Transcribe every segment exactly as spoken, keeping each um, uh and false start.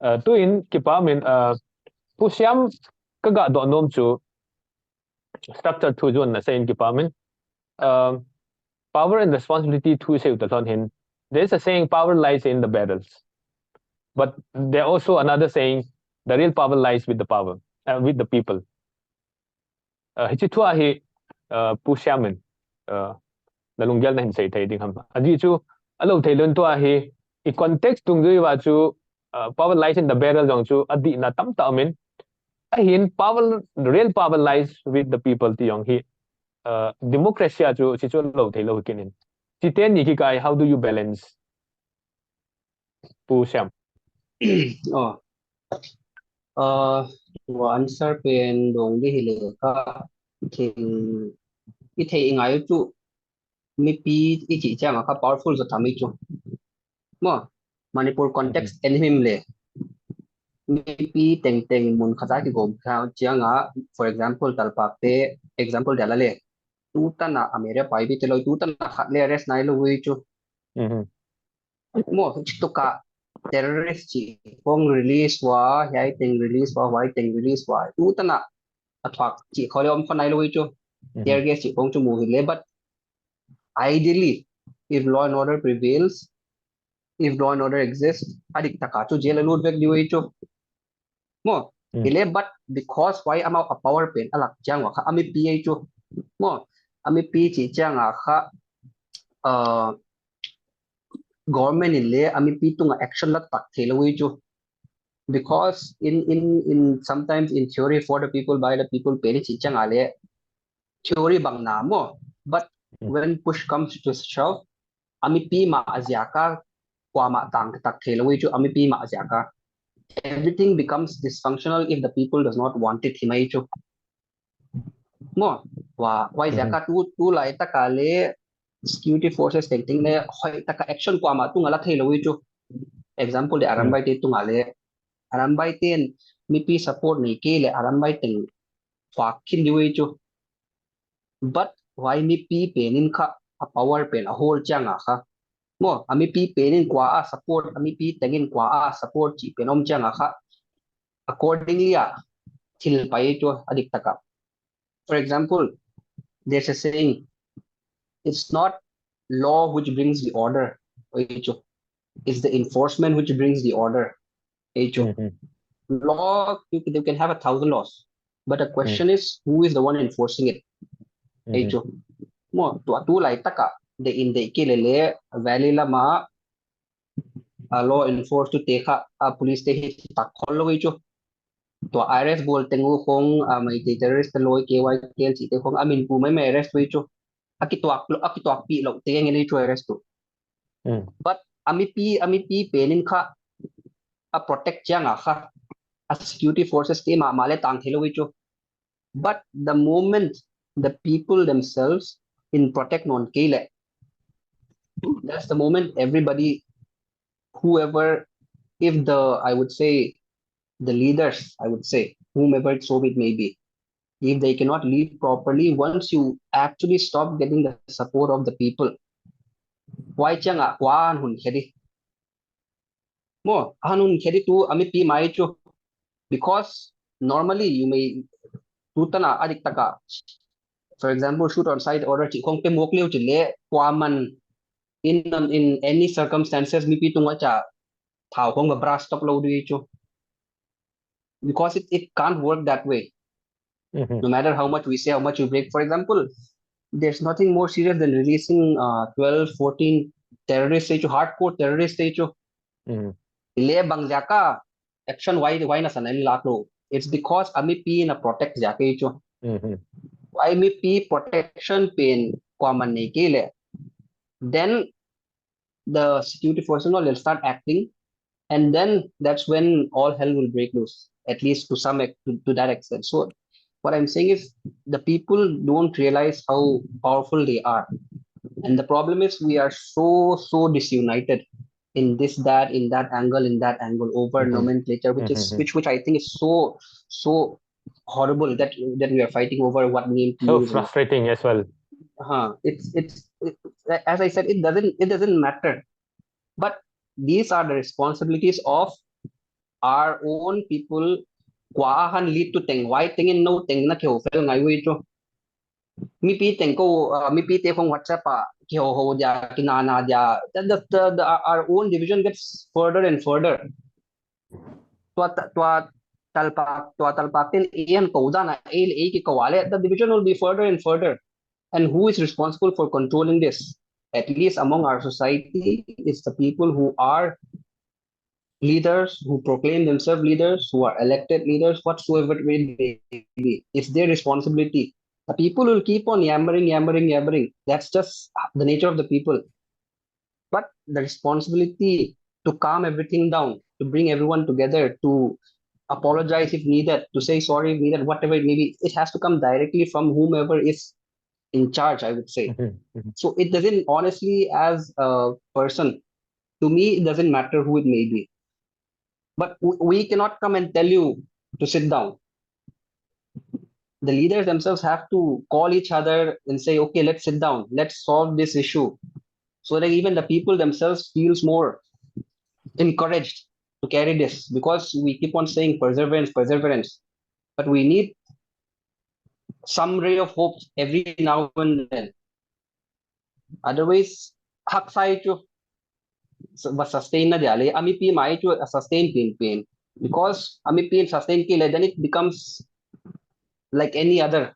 Uh, tuin kipa min, uh, Pu Siam ka ga doh nom chu structure thu jun na seiyin kipa min. Uh, power and responsibility thu seiyu ta lhon hin. There is a saying, "Power lies in the barrels." But there also another saying, "The real power lies with the power, uh, with the people." Uh, hichi thu a hi, uh, Pu Siam in, uh, na lunggel na hin sei thei ding ham? Ajeh chu, alou thei lhon thu a hi, i context dungjui uva chu, uh, "Power lies in the barrel" jong chu adih na tamtah um in. Ahin power, real power lies with the people ti jong hi, uh, democracy a chu, hichi chu alou thei lou hi kit in. Hichi teni kikai, how do you balance? Pu Siam. Oh. Uh, tua answer pen dong ding hile kha, thil i thei i ngai chu, mipi i chih chang a kha powerful jo tham i chu. Mo, Manipur context en him le. Mipi teng teng mun khat a kigom kha chang a, for example, Talpak te, example dia la le. Tu tan a Amere Paibi te loi, tu tan a khat le arrest nai lou ui chu. Mhm. Mo, hichi tuka terrorist chih khong release uva, hiai teng release uva, huai teng release uva. Tu tan a athuak chih khong le om kha nai lou ui chu. Mhm. Tear gas chih khong chu mu hile, but ideally, if law and order prevails, if law and order exists, adik taka chu jail a lut vek ding ui chu. Mo, Hmm. hile, but because why amau a power pen a lak chang uva kha, a mipi ei chu. Mo, a mipi chih chang a kha, uh, government in le a mipi tunga action la tak thei lou ui chu. Because in, in, in sometimes in theory, "For the people, by the people" pen i chih chang a le, theory bang na mo. But Hmm. when push comes to shove, a mipi mah a ziak a, kuamah tang tak thei lou ui chu, a mipi mah a ziak a. Everything becomes dysfunctional if the people does not want it, hi mai chu. Mo, wa, why Hmm. ziak a tu, tu lai taka le security forces teng teng le, hoi taka action kuamah tunga la thei lou ui chu. Example le Hmm. Arambai te tunga le, Arambai ten mipi support nei kei le, Arambai teng thuak khin ding ui chu. But why mipi pen in kha a power pen a hold chang a kha. Mo, a mipi pen in kua a support, a mipi teng in kua a support chih pen om chang a kha. Accordingly a, thil pai chu adik taka. For example, there's a saying, "It's not law which brings the order." Ei chu. It's the enforcement which brings the order. Ei chu. Mhm. Law, you can, you can have a thousand laws, but the question is, who is the one enforcing it? Ei Mhm. chu. Mo, tua tu lai taka, dei in dei kei le le, valley lama, a law enforce tu te kha, a police te hi tak khol lou ui chu. Tua arrest bol teng u khong, a Meitei terrorist te loi K Y K L chih te khong, a min pu mai mai arrest ui chu. A kituak lou, a kituak pi lou te ngen ui chu arrest tu. Hmm. But a mipi, a mipi pen in kha, a protect chang a kha, a security forces te mah mah le tang thei lou ui chu. But the moment the people themselves in protect non kei le, that's the moment everybody, whoever, if the, I would say, the leaders, I would say, whomever so it may be, if they cannot lead properly, once you actually stop getting the support of the people, why chang a kua a hun khe di? Mo, a hun khe di tu a mipi mai chu. Because normally you may, tu tan a adik taka, for example, shoot on sight order chih khong pe mok leu chih le, kua man in, in any circumstances mipi tunga cha thau khong va brush stop lou ding chu. Because it, it can't work that way. Mhm. No matter how much we say, how much we break. For example, there's nothing more serious than releasing, uh, twelve, fourteen terrorists ei chu, hardcore terrorists ei chu. Mhm. Le bang ziak a action why, why na sa na in lak lou? It's because a mipi na protect ziak ei chu. Mhm. Why mipi protection pen kua man nei kei le? Then the security forces will start acting, and then that's when all hell will break loose, at least to some ex-, to, to that extent. So what I'm saying is, the people don't realize how powerful they are, and the problem is we are so, so disunited in this, that, in that angle, in that angle, over Mhm. nomenclature, which is, Mhm. which, which I think is so, so horrible that, that we are fighting over what name to So use. frustrating as well. Huh. It's, it's, it, as I said, it doesn't, it doesn't matter. But these are the responsibilities of our own people, kua ahin lead to teng, why teng in no teng na kihou fel ngai ui chu. Mipi teng ko, uh, mipi te khong WhatsApp a kihou hou dia, kinana dia. Then the, the, the, our own division gets further and further. Tua, tua talpak, tua talpak ten ei ahin kou dan a, ei, ei kikou a le, the division will be further and further. And who is responsible for controlling this? At least among our society, it's the people who are leaders, who proclaim themselves leaders, who are elected leaders, whatsoever it may be. It's their responsibility. The people will keep on yammering, yammering, yammering. That's just the nature of the people. But the responsibility to calm everything down, to bring everyone together, to apologize if needed, to say sorry if needed, whatever it may be, it has to come directly from whomever is in charge, I would say. Mhm, mhm. So it doesn't, honestly, as a person, to me, it doesn't matter who it may be. But w-, we cannot come and tell you to sit down. The leaders themselves have to call each other and say, "Okay, let's sit down, let's solve this issue," so that even the people themselves feels more encouraged to carry this, because we keep on saying perseverance, perseverance, but we need some ray of hope every now and then. Otherwise, haksa chu, s-, va sustain na dia le, amipi mai chu a sustain pin pin. Because amipi in sustain kile, then it becomes like any other,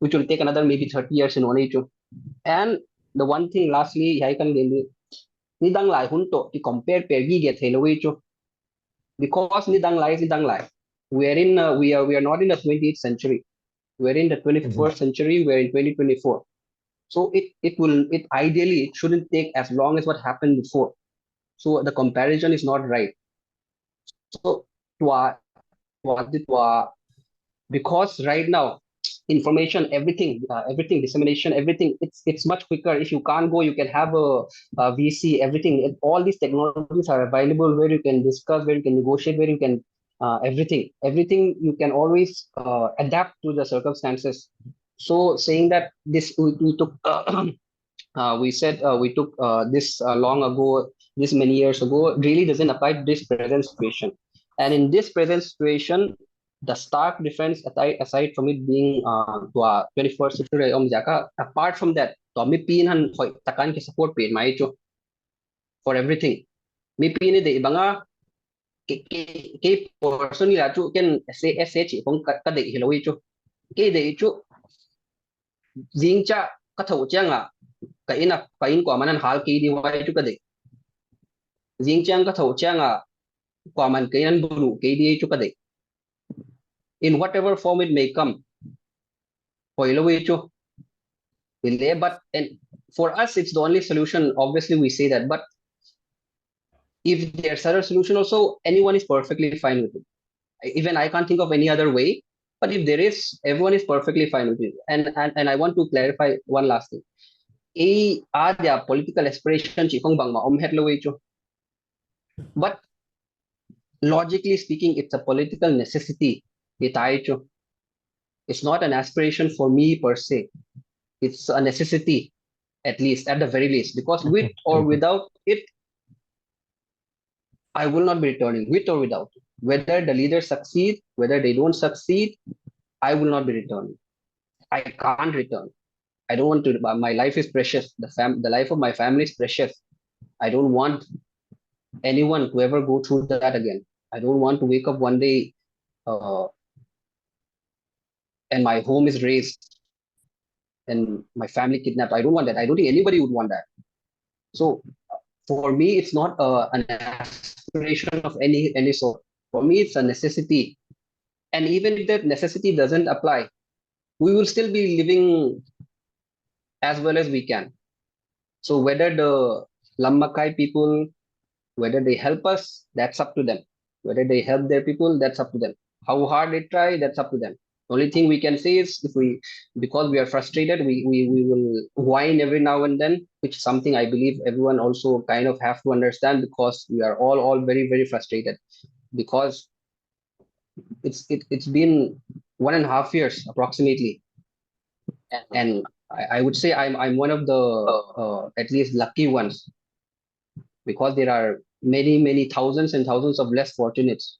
which will take another maybe thirty years in one chu. And the one thing lastly, hiai kan gen di, nidang lai hun toh ki compare per gi ge thei lou chu. Because nidang lai, nidang lai. We are in, uh, we are, we are not in the twentieth century. We are in the twenty-first century. We are in twenty twenty-four. So it, it will, it ideally, it shouldn't take as long as what happened before. So the comparison is not right. So tua, tua, tua, because right now, information, everything, uh, everything, dissemination, everything, it's, it's much quicker. If you can't go, you can have a, a V C, everything. And all these technologies are available where you can discuss, where you can negotiate, where you can, uh, everything. Everything you can always, uh, adapt to the circumstances. So saying that this, we, we took, uh, uh, we said, uh, we took, uh, this, uh, long ago, this many years ago, really doesn't apply to this present situation. And in this present situation, the stark difference, aside, aside from it being, uh, tua twenty-first century om jaka, apart from that, tua mipi in han hoi takan ki support pe mai chu for everything. Mipi in i dei banga, kei, kei, kei personally a chu ken S A, S A chi khong ka, ka dei hilou i chu. Kei dei chu, jingcha ka thou chiang a, ka in a, ka in kuaman an hal kei di uai chu ka dei. Jingcha ka thou chiang a, kuaman ka in an bunu kei di chu ka dei. In whatever form it may come. Hoilou i chu. Ile, but, and for us, it's the only solution. Obviously, we say that. But if there's other solution also, anyone is perfectly fine with it. Even I can't think of any other way. But if there is, everyone is perfectly fine with it. And, and, and I want to clarify one last thing. I, a dia political aspiration chi khong bangma om het lou i chu. But logically speaking, it's a political necessity. It ai chu. It's not an aspiration for me per se. It's a necessity, at least, at the very least, because with or without it, I will not be returning, with or without. Whether the leaders succeed, whether they don't succeed, I will not be returning. I can't return. I don't want to, but my life is precious. The fam-, the life of my family is precious. I don't want anyone to ever go through that again. I don't want to wake up one day, uh, and my home is razed and my family kidnapped. I don't want that. I don't think anybody would want that. So for me, it's not, uh, an aspiration of any, any sort. For me, it's a necessity. And even if that necessity doesn't apply, we will still be living as well as we can. So whether the Lammakai people, whether they help us, that's up to them. Whether they help their people, that's up to them. How hard they try, that's up to them. Only thing we can say is, if we, because we are frustrated, we, we, we will whine every now and then, which is something I believe everyone also kind of have to understand, because we are all, all very, very frustrated. Because it's, it, it's been one and a half years approximately. And, and I, I would say I'm, I'm one of the, uh, at least lucky ones, because there are many, many thousands and thousands of less fortunates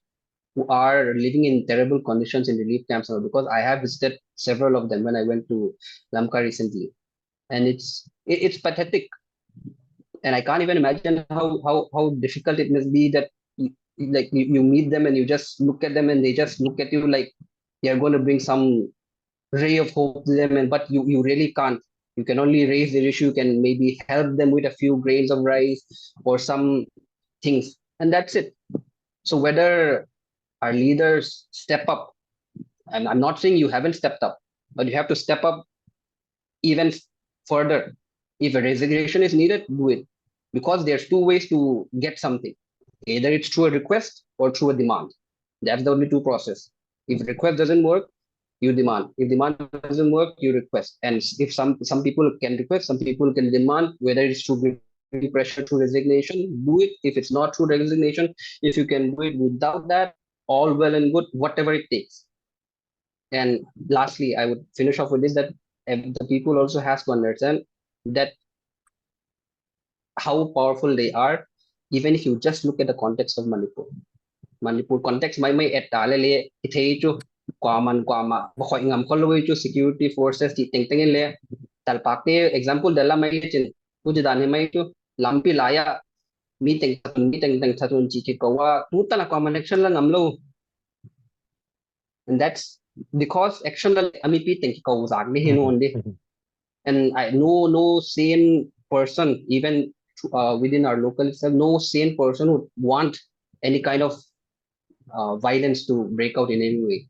who are living in terrible conditions in relief camps now, because I have visited several of them when I went to Lamka recently. And it's it, it's pathetic. And I can't even imagine how how how difficult it must be that y- like you, you meet them and you just look at them and they just look at you like you're going to bring some ray of hope to them, and but you you really can't. You can only raise the issue, you can maybe help them with a few grains of rice or some things, and that's it. So whether our leaders step up, and I'm not saying you haven't stepped up, but you have to step up even further. If a resignation is needed, do it, because there's two ways to get something. Either it's through a request or through a demand. That's the only two process. If request doesn't work, you demand. If demand doesn't work, you request. And if some some people can request, some people can demand, whether it's through giving pressure, through resignation, do it. If it's not through resignation, if you can do it without that, all well and good, whatever it takes. And lastly, I would finish off with this, that the people also has to understand that how powerful they are, even if you just look at the context of Manipur. Manipur context mai mai et ta le le, i thei chu, kwa man kwa ma, ba khoi ngam khol lo chu security forces ti teng teng le, talpak te example dala mai le chin, pu ji dan hi mai chu, lampi laya, mi teng teng, mi teng teng thatun chi ki ko wa, tu ta la kwa man action la ngam lo. And that's because action la ami pi teng ki ko zak ni hin on di. And I no no sane person, even uh, within our local itself, no sane person would want any kind of uh, violence to break out in any way.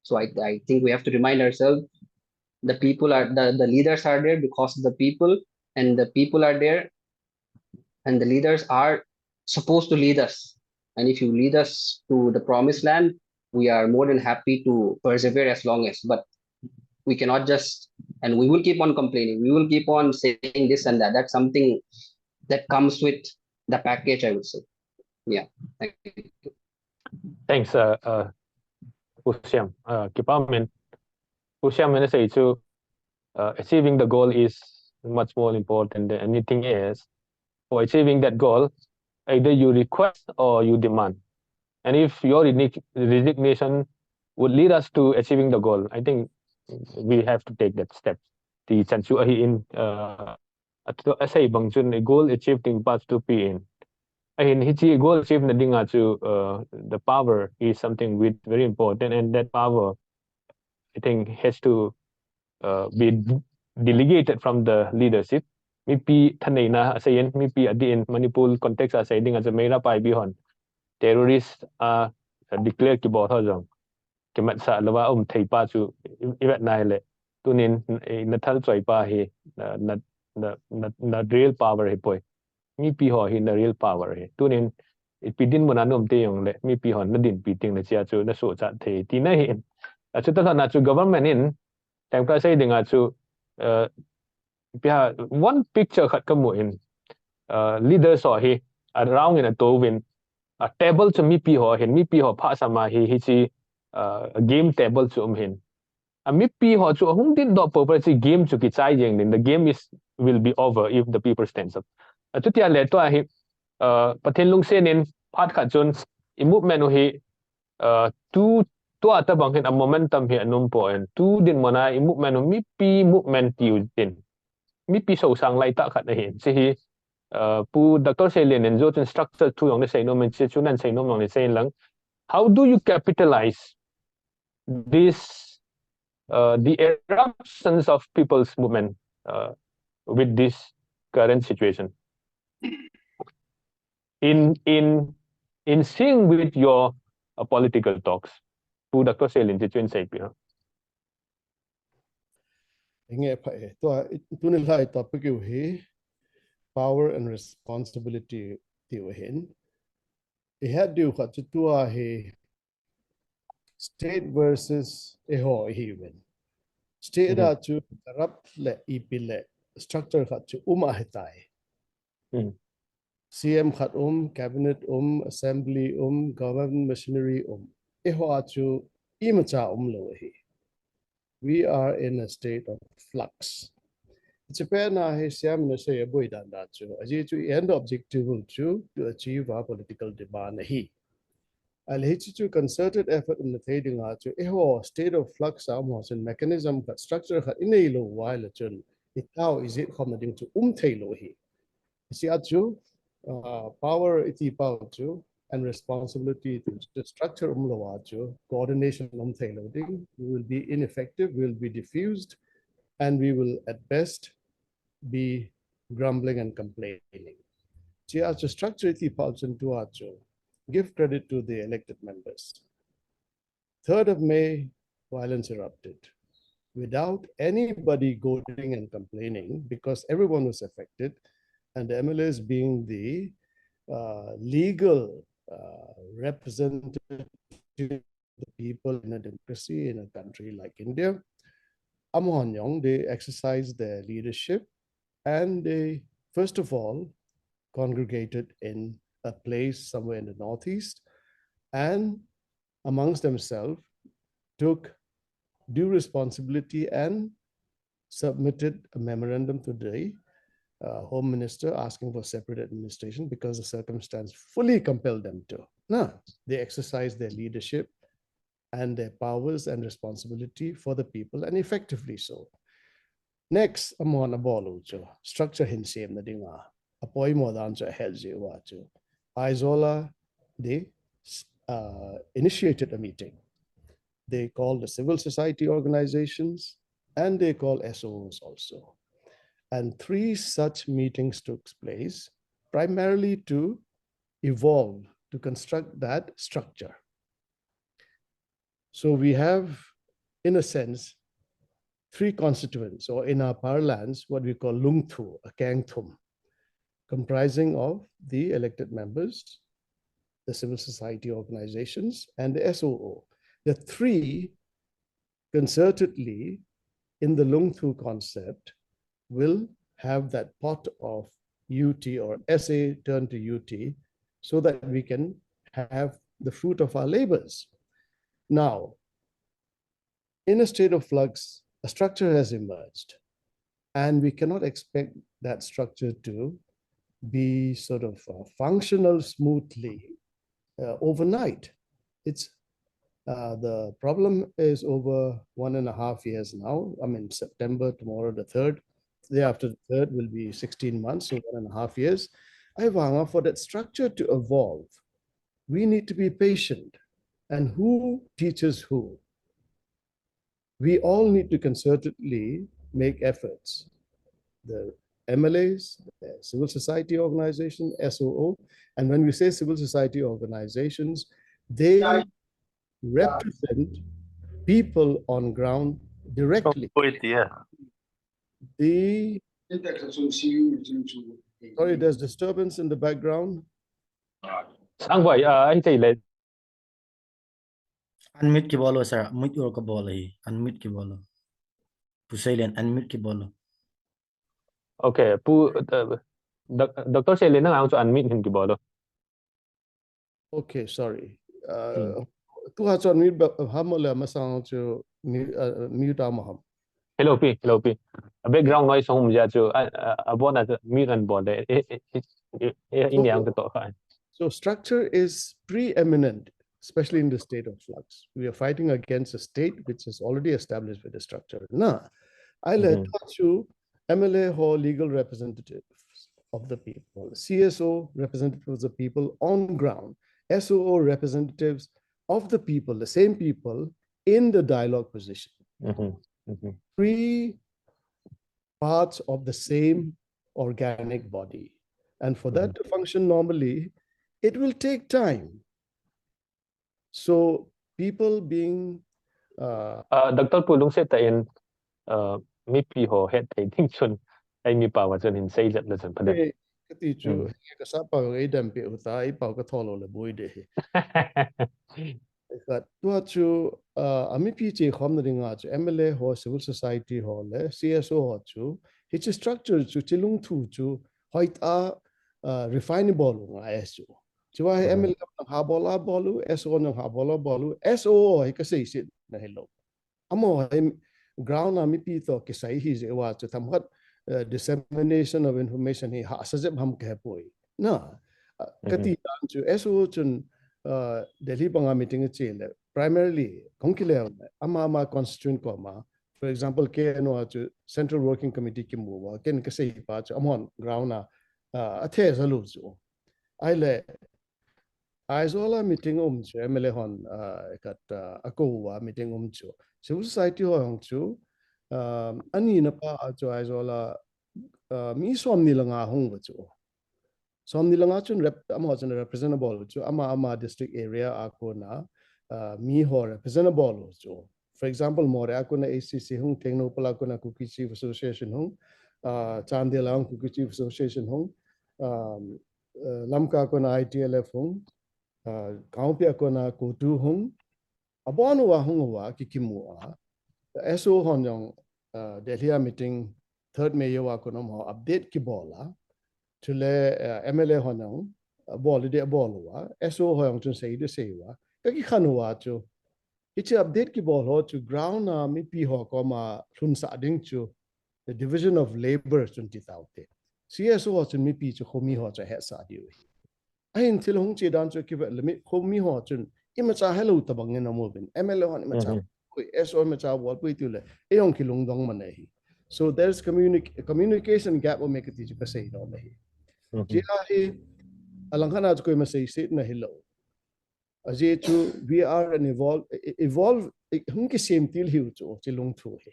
So I, I think we have to remind ourselves, the people are the, the leaders are there because of the people, and the people are there, and the leaders are supposed to lead us. And if you lead us to the promised land, we are more than happy to persevere as long as. But we cannot just, and we will keep on complaining. We will keep on saying this and that. That's something that comes with the package, I would say. Yeah. Thank you. Thanks, uh, uh, Pu Siam. Uh, kipa min. Pu Siam min say chu, uh, achieving the goal is much more important than anything else. For achieving that goal, either you request or you demand. And if your resignation would lead us to achieving the goal, I think we have to take that step. Ti chan chu ahi in, uh, a sei bang chun i goal achieve ding pa chu pi in. Ahin hichi goal achieve na dinga chu, uh, the power is something with very important, and that power, I think, has to uh, be delegated from the leadership. Mipi thaneina asei in, mipi adi in Manipur context asei dinga chu Meira Paibi hon terrorist a declare kibol ho jong kimat sa lova um thei pa chu i vet nai le. Tunin na thal choi pa hi na, na, na, na, na real power hi poi. Mipi ho hi na real power hi. Tunin ipi dinmun a na um te jong le mipi hon na dinpi ting le chia chu na suhchat thei ti na hi. A chu ta na chu government in time ka sei dinga chu, uh, pia one picture khat ka mu in, uh, leaders ho hi around in a to win a table chu mipi ho hin, mipi ho pha sama hi hichi, uh, game table chu um hin. A mipi ho chu ahung din doh po po chi game chu kichai jeng din. The game is will be over if the people stands up. A chutia le tua hi, uh, Pathen lungsen in phat khat chun i movement u hi, uh, tu tua ta bang hin a momentum hi anum po in. Tu dinmun a i movement u mipi movement tiu din. Mipi so sang lai ta khat ahi. Si hi, uh, Pu Doctor Seilin in jo chun structure thu jong ni sei nom in chi chu nan sei nom jong ni sei lang. How do you capitalize this, uh, the eruptions of people's movement, uh, with this current situation? In, in, in sync with your, uh, political talks, Pu Doctor Seilin, ti chun sei pi ha. Inge pha e. Tua, tuni lai topic u hi power and responsibility ti u hin. I het diu khat chu tua hi state versus eiho hi ven. State a chu corrupt le ipi le structure khat chu um ahi tai. C M khat um, cabinet um, assembly um, government machinery um. Eiho a chu imacha um lo ahi. We are in a state of flux. Chipena hi siam na sei a boi dan dan chu. Ajeh chu end objective chu to achieve a political demand ahi. Ahile hichu chu concerted effort umna thei dinga chu eiho state of flux a um ho chun mechanism khat, structure khat inei lou uva ahile chun itao ijih khomna ding chu um thei lou ahi. Hiche a chu, uh, power iti pau chu and responsibility iti chu structure umlou a chu coordination um thei lou ding. We will be ineffective, we will be diffused, and we will at best be grumbling and complaining. Hiche a chu structure iti pau chun tua chu give credit to the elected members. Third of May, violence erupted without anybody goading and complaining because everyone was affected, and the M L As being the uh, legal uh, representative of the people in a democracy in a country like India, amahon jong, they exercised their leadership and they, first of all, congregated in a place somewhere in the northeast and amongst themselves took due responsibility and submitted a memorandum to the uh, Home Minister asking for separate administration because the circumstance fully compelled them to. Na, they exercised their leadership and their powers and responsibility for the people, and effectively so. Next, amahon abol u chu structure hin semna dinga apoimo dan chu ahet jeh uva chu Aizawl a they uh, initiated a meeting. They called the civil society organizations and they called S O Os also. And three such meetings took place primarily to evolve, to construct that structure. So we have, in a sense, three constituents, or in our parlance, what we call lungthu, a kengthum, comprising of the elected members, the civil society organizations, and the S O O. The three concertedly in the lungthu concept will have that pot of U T or S A turned to U T so that we can have the fruit of our labors. Now, in a state of flux, a structure has emerged, and we cannot expect that structure to be sort of uh, functional smoothly uh, overnight. It's uh, the problem is over one and a half years now. I mean, September, tomorrow the third, the day after the third will be sixteen months, so one and a half years. Ahivanga, for that structure to evolve, we need to be patient. And who teaches who? We all need to concertedly make efforts. The M L As, the civil society organization, S O O, and when we say civil society organizations, they represent people on ground directly. Wait, yeah. The sorry, there's disturbance in the background. Sangboy, uh, anh thầy lệ. Unmute kibol o, sir. Mute or kabol hi. Unmute kibol o. Pu Seilen, unmute kibol o. Okay, Pu uh, Doc- Doctor Seilen nang ang chu unmute hin kibol o. Okay, sorry. Uh, tu ha chu unmute ba ha mo le masang chu mute, uh, mute a mo ham. Hello pi, hello pi. A background noise hong ja chu a a bona chu mute an bol de. E e e e e ini ang to kha. So structure is preeminent, especially in the state of flux. We are fighting against a state which is already established with a structure. Na, I let chu M L A ho legal representatives of the people, C S O representatives of the people on ground, S O O representatives of the people, the same people in the dialogue position. Mhm, mhm. Three parts of the same organic body. And for that to function normally, it will take time. So people being uh, Uh, Doctor Pu lungset tah in uh, mipi ho het thei ding chun ai mi pau a chun hin sei jep le chun pha de. eh, kati chu, ka sa pau ei dam pe u ta, ei pau ka tholo le boi de hi. Ka tua chu uh, a mipi che khom na dinga chu M L A ho, civil society ho le C S O ho chu hiche structure chu, hiche lungthu chu hoitah a uh, refinable u ngai chu. Chua hi M L A nang ha bol a bol u, S O nang ha bol a bol u, S O hi ka sei sit na hi lo. Amo hi ground a mipi to kisai hi jeh uva chu themkhat uh, dissemination of information hi hahsa jep ham kahe poi. Na, uh, kati dan chu S O chun, uh, Delhi banga meeting ache le primarily kong kile ama ama constituent koma, for example, K N O a chu Central Working Committee kimu uva, ken kasei pa chu amahon ground a, uh, athe jalu chu. Ahile Aizawl a meeting um chu, M L A hon, uh, kat, uh, akou uva meeting um chu. Civil society ho jong chu, um, anina pa a chu Aizawl a, uh, mi somni le nga hung uva chu. Somni le nga chun rep-, amaho chun represent abol chu, ama ama district area a kona, uh, mi ho represent abol chu. For example, Moreh a kona A C C hung, Tengnoupal a kona Kuki Chief Association hung, uh, Chandel a hung Kuki Chief Association hung, um, uh, Lamka a kona I T L F hung, uh, Kangpokpi a kona COTU hung, abon uva hung uva kikimu a. S O hon jong, uh, Delhi a meeting third May uva kona amaho update kibol a. Chule, uh, M L A hon jong, uh, bol ding abol uva. S O ho jong chun sei ding sei uva. Kakikhen uva chu. Hiche update kibol ho chu ground a mipi ho koma lhunsah ding chu the division of labor chun ti taute. C S O ho chun mipi chu khomi ho chu ahetsah diu ahi. Ahin thil hung che dan chu kivet le mi khomi ho chun imacha helou tabang in amu uvin. M L A hon imacha, mhm, pui, S O imacha bol pui tiu le, eijong kilungdong man ahi. So there's communic-, communication gap um e kati chu kasei nom ahi. Mhm. Chea hi, alangkhat a chu koima seisetna hilou. Ajeh chu we are an evolve, e-, evolve, e-, hung kisem til hiu chu, chi lungthu hi.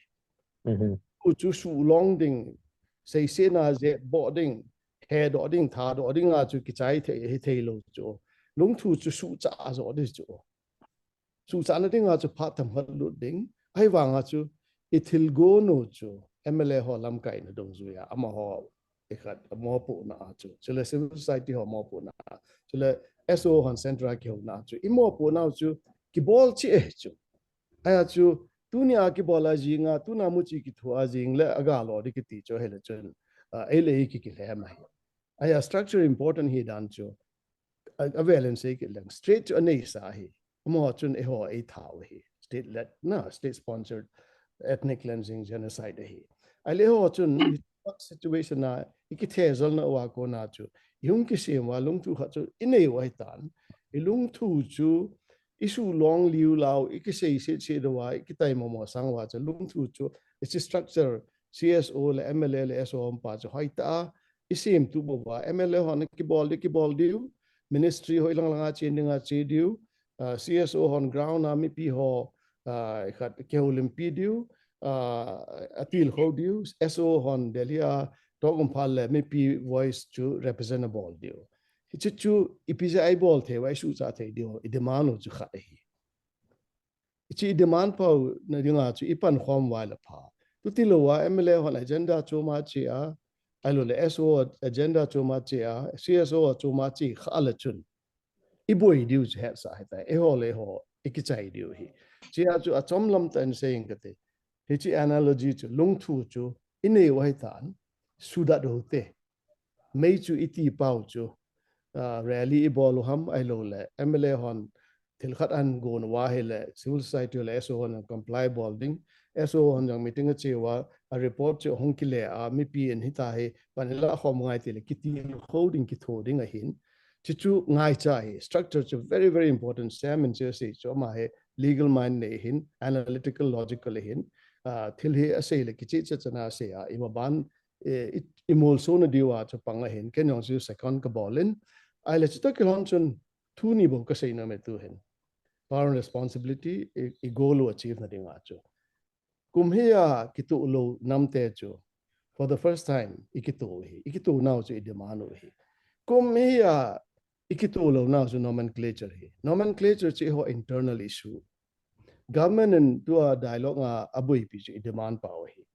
Mhm. Chu chu sulong ding, seisetna jep boh ding, hedoh ding, thadoh ding a chu kichai thei, hitheilou chu. Lungthu chu suhcha jo ding chu. Suhchana ding a chu phat themkhat lut ding. Ahivang a chu, i thilgon u chu, M L A ho lamkaina dungjuia, amaho, ikhat, mopohna a chu. Chule civil society ho mopohna a. Chule S O hon central a kihouna a chu. I mopohna u chu, kibol cheh e chu. Ahia chu, tunia kibol a jing a, tuna muchi kithoa jing le, agalo ding kiti chu, ahile chun, ah, eile ei kikilhem ahi. Ahia structure important hi dan chu. A, avel in sei kit leng, state chu aneisa ahi. Amaho chun eiho eithat u ahi. State led, na, state sponsored ethnic cleansing genocide ahi. Ahile eiho chun, situation a, ikithejolna uva kona chu, ihung kisem uva lungthu khat chu inei u ahitan. Ilungthu chu, isulong liu lau, ikiseiset set uva, ikitaimo mo sang uva chu, lungthu chu, hiche structure, C S O le M L A le S O um pa chu, hoitah a, isemtup uva, M L A hon kibol ding, kibol diu, ministry ho ilang langa chen dinga che diu, ah, C S O hon ground a mipi ho, ah, khat kihoulimpi diu, ah, atilkhou diu, S O hon Delhi a talk um phat le mipi voice chu represent abol diu. Hiche chu ipi jeh a ibol thei uva, isuhcha thei diu, i demand u chu khat ahi. Hiche i demand pau na dinga chu ipankhom uva le pha. Chuti louva M L A hon agenda chom a che a, ahilou le S O agenda chom a che a, C S O chom a che kha le chun. Iboi diu chu hetsah ahitai, eiho le eiho, ikichai diu ahi. Chea chu achom lam tah in sei inge kati. Hiche analogy chu, lungthu chu, inei u ahitan, suhdat u hite. Mei chu iti pau chu, ah, rally ibol u ham ahilou le, M L A hon thil khat ahin gon uva ahile, civil society le S O hon comply bol ding, S O hon jong meeting ache uva, a report chu ahung kile a, mipi in hitia hi, pan ilah khom ngai tile, kitilkhou ding, kitho ding ahin. Chuchu ngaicha ahi, structure chu very, very important, Sam in chu asei chu ama hi legal mind nei ahin, analytical, logical ahin, ah, thil hi asei le kicheh cheh chana asei a, ima ban, eh, i, imolsona diuva chu pang ahin, ken jong chu second kabol in. Ahile chutoh kilhon chun thu ni bou kasei nom e tuhin. Power and responsibility, i, i goal u achieve na dinga chu. Kum hia kitoh lou namte chu, for the first time, ikitoh u ahi, ikitoh nau chu i demand u ahi. Kum hia ikitoh lou nau chu nomenclature ahi. Nomenclature chu eiho internal issue. Government in tua dialogue a aboipi chu i demand pau ahi.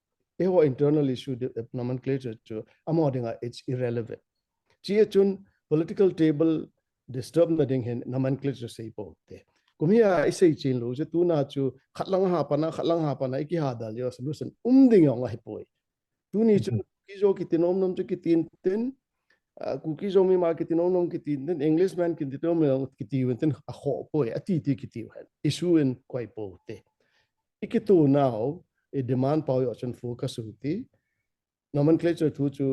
Eiho internal issue de, nomenclature chu amaho dinga it's irrelevant. Chea chun political table disturb na ding hin nomenclature sei poute. Kum hia isei chen lou chu tuna chu khat lang ha pana, khat lang ha pana ikihadal jeh uva solution um ding jong ahipoi. Tuni chu Kuki-Zo kiti nom nom chu kitin tin, ah, Kuki-Zo mima kiti nom nom kitin tin, English man kiti nom nom kiti uvin tin akhoh poi, ati ti kiti uhen. Issue in koi poute. Ikitoh nau, i demand pau joh chun focus u hite. nomenclature thu chu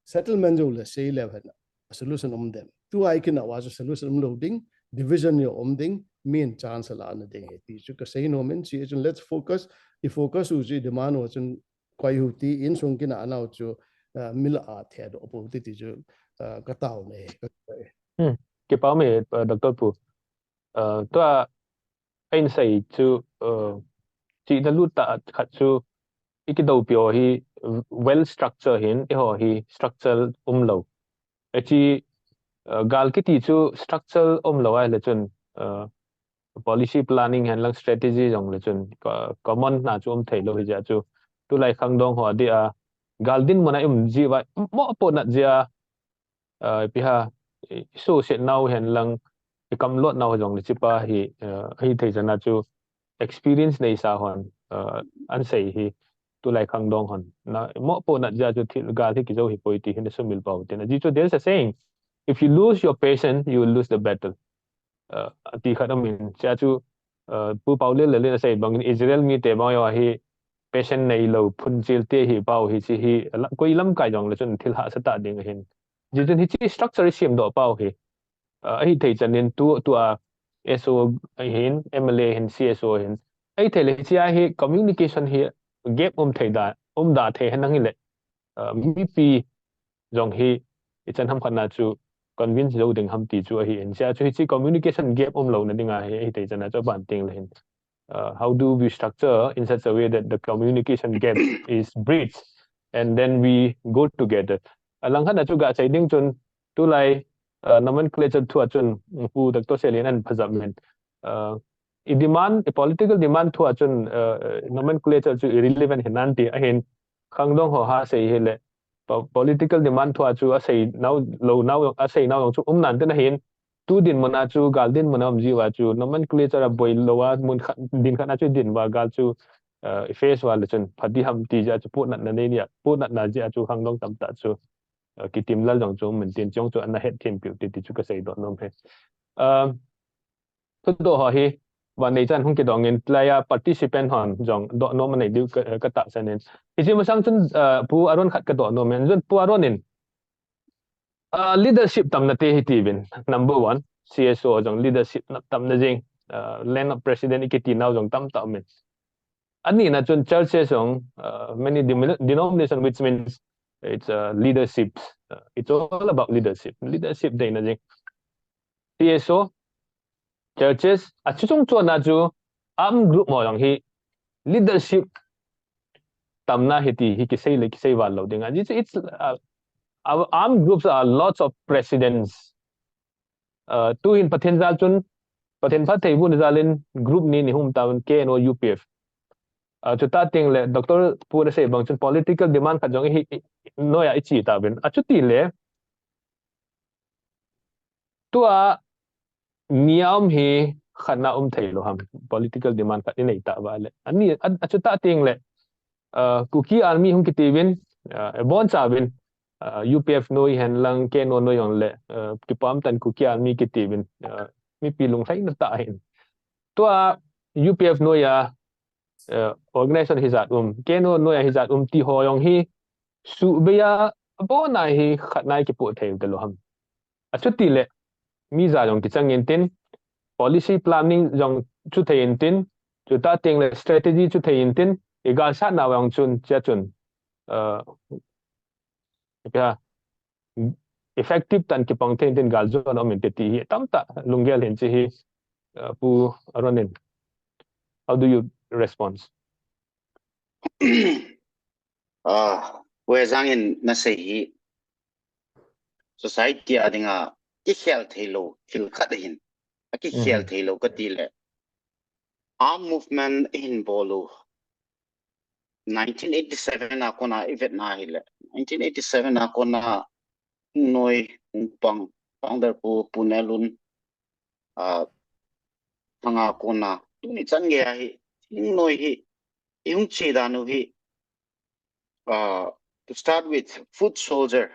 settlement jou le sei le hen a solution um dem. Tu ai kin a wa chu solution um lo ding, division jo um ding, min chance la na ding he ti chu ka sei nom in chi chun let's focus, i focus u chu i demand u chun koi hu ti insung kin a nau chu, ah, mila a the do po ti ti chu, ah, ka tao ne ka Hmm. Kipa me, uh, Doctor Pu. Uh, tua ahin sei chu, uh, chi na lut ta khat chu i kido pio hi well structure hin, i ho hi structure um lo. Achi, uh, gal kiti chu structure um lo ai le chun, uh, policy planning hen lang strategy jong le chun ka, common na chu um thei lo hi ja chu. Tu lai khangdong ho dia gal din mona um ji va mo po na ja, uh, pi ha, i su se nau hen lang i kam lot nau jong le chi pa hi, uh, hi thei jana chu experience nei sa hon, uh, an sei hi tu lai khangdong hon. Na mo po na ja chu thil gal hi kijo hi poi ti hin sumil pau tin. Ji chu there's a saying, if you lose your patience, you will lose the battle. Uh, ti khat um in, cha chu, uh, Pu Pau le le na sei bang in Israel mi te bang yo hi patient nei lo phun chil te hi pau hi chi hi la, koi lam kai jong le chun thil ha sa ta ding hin. Ji chun hi chi structure siam do pau hi. Uh, ahi thei chan in tu, tu a S O hin, M L A hin, C S O hin. Ahi thei le chi a hi communication hi gap um thei da, um da thei hen nang hi le. Uh, mipi jong hi i chan ham khat na chu convince jo ding ham ti chu ahi in. Sia chu hi chi communication gap um lo na ding a hi, hi te chan a chu ban ting le hin. Uh, how do we structure in such a way that the communication gap is bridged and then we go together? Alang khat na chu ga chai ding chun tu lai, uh, nomenclature thu a chun Pu Doctor Selin an phajam men. Uh, i demand, i political demand thu a chun, uh, nomenclature chu irrelevant hin nan ti ahin khangdong ho ha sei hi le po-, political demand thu a chu a sei nau lo nau a sei nau jong chu um nan te na hin tu din mona chu gal din mona um ji va chu nomenclature a boi lo a mun khat din khat na chu din va gal chu, uh, face va le chun phati ham ti ja chu pu nat na nei nia pu nat na ja chu khangdong tam ta chu, uh, kitim lal jong chu min tin chong chu an na het thim piu ti ti chu ka sei do nom he. Um, Thudoh ho hi, van nei chan hung kidong in, tlai a participant hon jong doh nom anei diu ka, ka tahsan in. Hichi masang chun, uh, Pu Aaron khat ka doh nom in, jun Pu Aaron in, uh, leadership tamna te hi ti vin, number one, C S O jong leadership na tamna jing, uh, land of president i kiti nau jong tam ta um in. Ani na chun churches jong, uh, many denomination, which means it's, uh, leadership. Uh, it's all about leadership. Leadership dei na jing. C S O, churches, a chu chung chuan a chu armed group mo jong hi leadership tamna hi ti hi kisei le kisei val lo ding a. It's, it's, uh, our armed groups are lots of presidents. Uh, tu hin Pathen jal chun, Pathen phat thei bu ni jal in group ni ni hum ta un K N O U P F. Uh, chu ta ting le Doctor Pu na sei bang chun political demand khat jong hi, hi, noya i chi ta bin. A chu ti le, tua ni a um hi khat na um thei lo ham political demand khat i nei ta va le. Ani a, a chu ta ting le, uh, Kuki Army hung kiti vin, uh, bon cha vin, uh, U P F noi hen lang K N O noi jong le, uh, kipam tan Kuki Army kiti vin, uh, mipi lung hlai na ta hin. Tua U P F noi a, uh, organization hi jat um, K N O noi a hi jat um ti ho jong hi, su be a, a bon a hi khat na i kipu thei te lo ham. A chu ti le, mi ja jong kichang in tin, policy planning jong chu thei in tin, chu ta ting le strategy chu thei in tin, i gal sat na jong chun, chia chun, uh, effective tan kipang thei in tin gal jo na um in te ti hi, tam ta lunggel hin chi hi, uh, Pu Aaron in. How do you respond? Ah, Pu Ezang in na sei hi society a dinga kikhel thei lo, thil khat hin. A kikhel thei lo ka ti le. Armed movement hin bol u. Nineteen eighty-seven a kona i vet na hi le. Nineteen eighty-seven a kona noi pang, founder Pu, Pu Nelun, ah, hanga kona. Tuni chan nge hi, noi hi, i hung chi dan u hi, uh, to start with, foot soldier,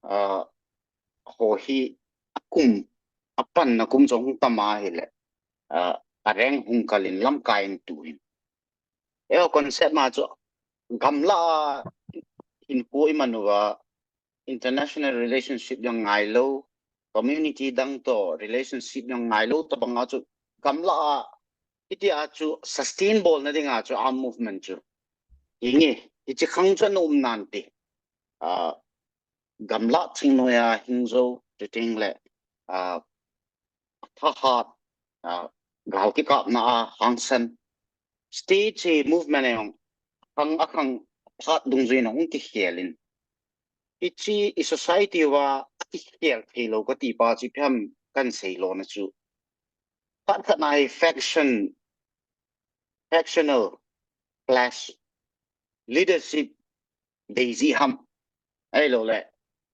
uh, ho hi a kum, a panna kum jong hung tam a hi le, uh, a rank hung kal in lamkai in tu hin. Eiho concept ma chu gamla a hinkho iman uva international relationship jong ngailou, community dang to relationship jong ngailou tabang a chu gamla a hitia chu sustain bolna dinga chu armed movement chu hinge, hichi khang chu ana um nante. A, gamla thingnoiya hing jou, chuteng le, a, thahat, a, gal kikapna a hangsan, state hi movement a jong khang a khang phat dungjuiyin ahung kikhel in. Hichi i society uva akikhel theilou kati pa chu ipi ham kahin seilona chu, phat khat na hi faction, factional clash, leadership dei jeh ham, ahilou le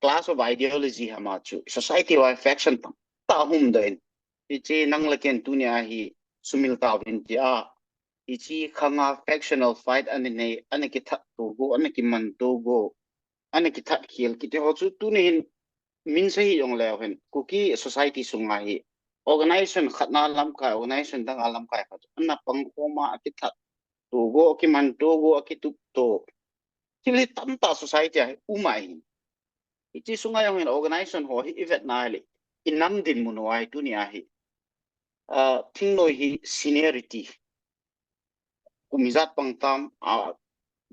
clash of ideology ham a chu society uva faction tamtah ahung um doh in. Hichi nang le ken tunia hi sumil tauvin tia, hichi khanga factional fight ana nei, ana kithat to go, ana kiman to go, ana kithat khel kiti ho chu tuni hin min sei hi jong leu hen, Kuki society sunga hi organization khat na lamkai, organization dang a lamkai khat ana pang khom a, akithat to go, akiman to go, akitup to, thil hi tamtah society a hi um ahi. Hichi sunga jong hin organization ho hi i vet na le, i nam dinmun uva hi tunia hi, a, thingnoi hi seniority, kum ijat pang tam, a,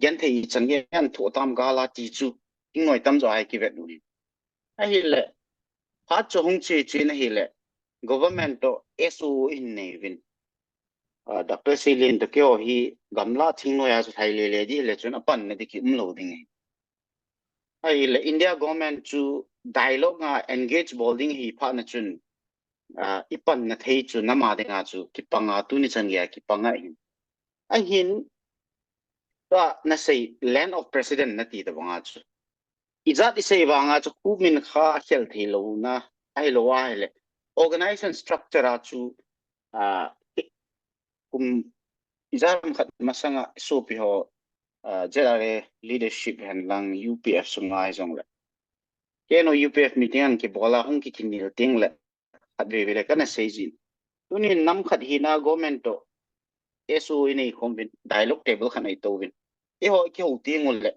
genthei ichan gei a thoh tam gal a ti chu thingnoi tamjo a hi kivet u hi. Ahile, phat chu hung che che in ahile, government to S O in nei uvin. A, Doctor Selin to keiho hi gamla thingnoi a chu lhai le le ding le chun apanna ding ki um lou ding ahi. Ahile India government chu dialogue a engage bol ding hi phat na chun, a, ipanna thei chu nam a dinga chu kipanga tuni chan gei a kipanga hin. Ahin, tua nasei land of precedent nati tabanga chu, ijat isei vanga chu khu min kha akhel theilouna, ahilou ahile organization structure a chu, a, kum ijat ham khat masanga sopi ho, a, Z R A leadership hen lang U P F sunga hi jong le, keiho U P F meeting ahin kibol a hung kikinel teng le, khat veve le kana sei jin. Tunin nam khat hina government to S O inei khom uvin, dialogue table khat nei to uvin. Eiho kihou teng ule,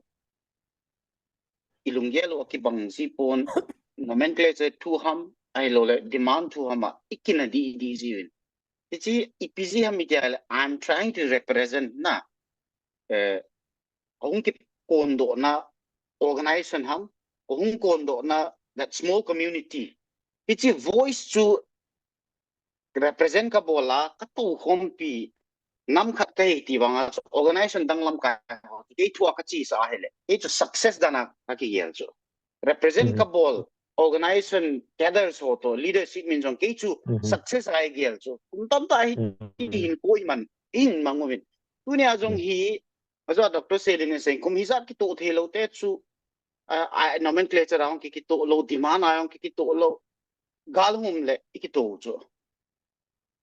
ilunggel u akibang ji pon, nomenclature thu ham, ahilou le demand thu ham a ikina di di ji uvin. Hichi ipi ji ham iti le, I'm trying to represent na, eh, kahung kikondohna organization ham, kahung kondohna that small community. Hichi voice chu represent kabol a, katou khompi nam khat kahi ti vanga chu organization dang lamkai ho, kei thu a kachesa ahile, kei chu success dan a kakigel chu. Represent kabol organization cadres ho to leadership min jong kei chu success a igel chu. Kum tamtah hi, hinkho iman, ihin mang uvin. Tunia jong hi, ajeh a Doctor Selin in asei, kum hijat kitoh theilou te chu, a, a, nomenclature a jong ki, kitoh lou, demand a jong ki, kitoh lou, gal hung um le ikitoh chu.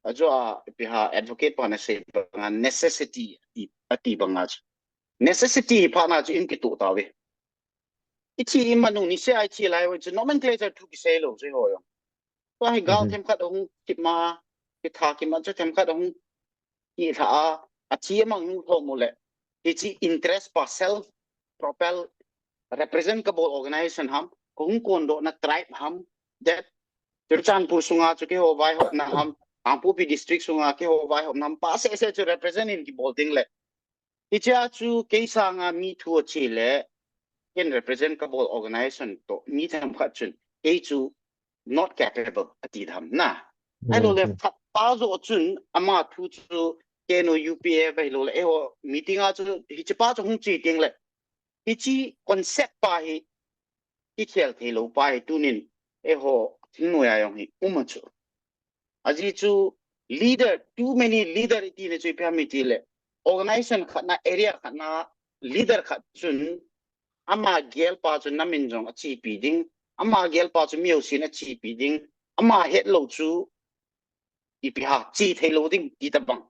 Ajeh a, ipi ham advocate pan asei banga necessity ati, ati banga chu. Necessity hi phat na chu ihin kitoh tauve. Ithi iman u niseh a ithi lai uva chu nomenclature thu kisei lou chu eiho jong. Tua hi gal themkhat ahung kima, kitha kima chu themkhat ahung kilha a, athi amang hung thom u le, hichi interest pa self propel represent kabol organization ham, kahung kondohna tribe ham, that Churachandpur sunga chu keiho vaihopna ham, Kangpokpi district sunga keiho vaihopna ham, pa seh seh chu represent in kibol ding le, hichea chu kei sanga mi thu ache le, ken represent kabol organization to mi themkhat chun kei chu not capable ati tham na. Ahilou le, phat pa joh chun ama thu chu K N O U P F ahilou le, eiho meeting a chu hiche pa chu hung che teng le, hiche concept pa hi, kikhel theilou pa hi tunin eiho thingnoi a jong hi um a chu. Ajeh chu leader, too many leader iti na chu ipi ham iti le, organization khat na, area khat na leader khat chun ama gel pa chu nam in jong achepi ding, ama gel pa chu mi jousen achepi ding, ama hetlou chu ipi ham che theilou ding ti tabang.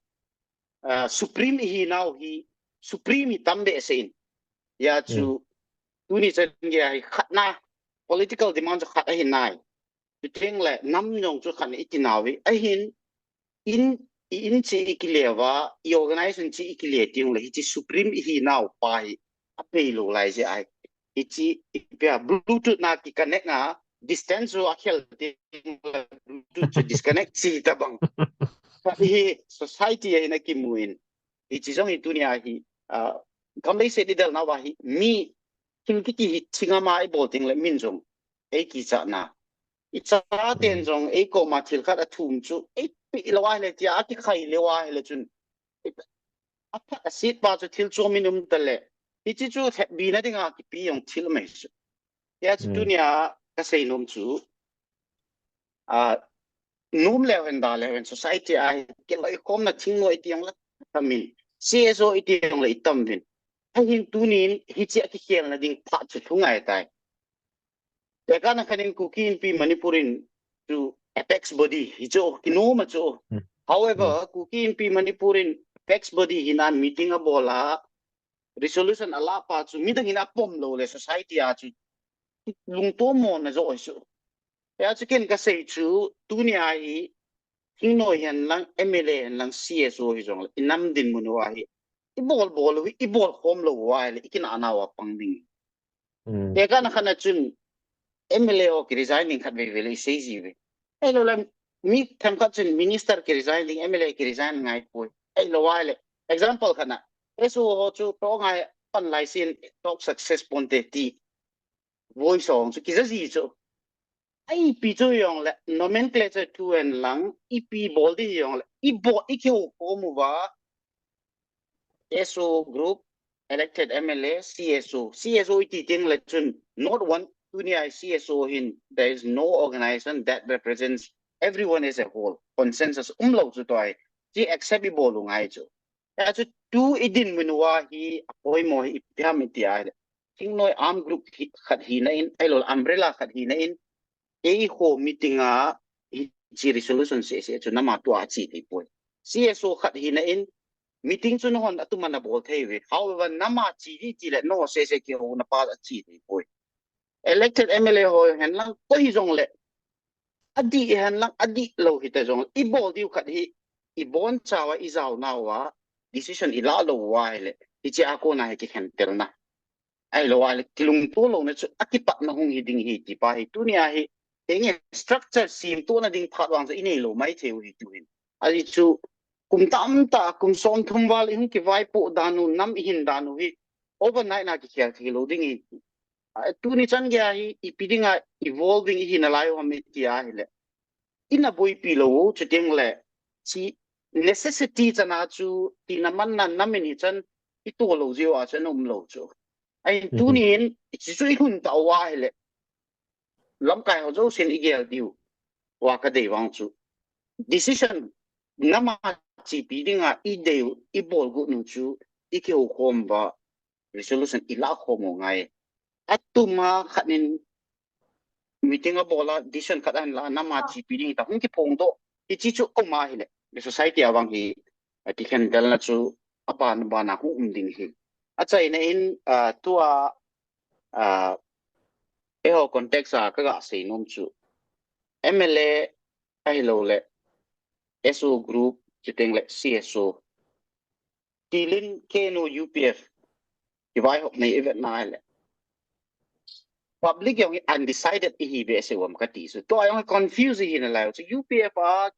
Ah, supreme ihinau hi, supreme hi tam behseh in. Hijeh chun, tuni chan gei a hi khat na, political demand chu khat ahi nai. Chuteng le nam jong chu khat na iti nauve. Ahin, in, i in che ikile uva, i organization che ikile teng le, hiche supreme ihinau pa hi apeilou lai jeh ahi. Hichi ipia Bluetooth na ki connect na distance chu akhel ding, Bluetooth chu disconnect chi tabang. Hi society a hin akimu in. Hichi jong hi tunia hi, ah, gam leiset i del nauva hi mi thil kiti hi thingama i bol ding le min jong ei kichahna. I chaten jong ei koma thil khat athum chu ei pe lou ahile tia akikhai lou ahile chun, aphat asit pa chu thil chom in um tale. Hichi chu thepbina dinga kipe jong thil mai chu. Tia chu tunia kasei nom chu, a, nom leu hen da leu hen society a hi kiloikhomna thingnoi ti jong la tam in, C S O i ti jong la i tam vin. Ahin tunin hichi a kikhelna ding phat chu lhung ngai tai. Tekahna khat in Kuki Inpi Manipur in chu apex body hi chu kinoma chu. However, Kuki Inpi Manipur in apex body hina meeting abol a, resolution ala pa chu midang in apom lou le society a chu lungtomona jo chu. Tia chu ken kasei chu tunia hi thingnoi hen lang, M L A hen lang, C S O hi jong le i nam dinmun uva hi i bol bol u hi i bol khom lou uva le i kinahna uva pang ding. Tekahna khat na chun M L A ho ki resign ding khat vei vei le i sei ji ve. Ei lou le mi themkhat chun minister ki resign ding, M L A ki resign ngai poi. Ei lou uva le example khat na S O ho chu to ngai pan lai sin to success ponte ti voice hong chu kija ji chu. Ipi chu jong le nomenclature thu hen lang, ipi bol di jong le, i bol i kihoukhom uva, S O group, elected M L A, C S O. C S O i ti teng le chun, not one, tunia C S O hin, there is no organization that represents everyone as a whole. Consensus um lou chu tua hi. Chi accept i bol u ngai chu. Tia chu tu i dinmun uva hi, apoimo hi ipi ham i ti ahile. Thingnoi arm group hi, khat hina in, ahilou le umbrella khat hina in, eiho meeting a hichi resolution seh seh chu nama tua achi thei poi. C S O khat hina in, meeting chu nahon atuma nabol thei uve. However, nama chi di chi le, no seh seh kihouna pa achi thei poi. Elected M L A ho hen lang, koi hi jong le, adih hen lang, adih lou hita jong le, i bol diu khat hi, i boncha uva, i jaona uva, decision i la lou uva ahile, hichi a kona hi kikhentelna. Ahilou ahile, kilungto louna chu, akipatna hung hi ding hi, ti pa hi, tunia hi, henge structure semtona ding phat vang chu, i nei lou mai thei u hi tu hin. Ahi chu, kum tamtah, kum somthum val, i hung kivaipoh dan u, nam i hin dan u hi, overnight na kikhel thei lou ding hi. A, tuni chan geiya hi, ipi dinga evolving i hina lai u ham i ti ahile. I na boipi lou u, chuteng le, chi necessity chana chu, tina manna nam in hi chan, i to lou jeh uva chu, ana um lou chu. Ahin tunin, chi chu i lhun tah uva ahile. Lamkai ho jousen i gel diu. Uva kadei vang chu. Decision, nama chipi dinga i dei u, i bol got u chu, i kihoukhom uva, resolution i la khom u ngai. Atuma khat in meeting abol a, decision khat ahin la, nama chipi ding ta hung kiphongdoh. Hichi chu um ahile, the society a vang hi, a kikhentelna chu, aban bana hung um ding hi. Achaina in, ah, tua, ah, eiho context a kaga sei nom chu. M L A ahilou le, S O group, chuteng le C S O. Tilin K N O U P F, kivaihop nei i vetna ahile. Public jong hi undecided i hi behseh u ham kati chu. Tua jong hi confuse i hina lai u chu. U P F a,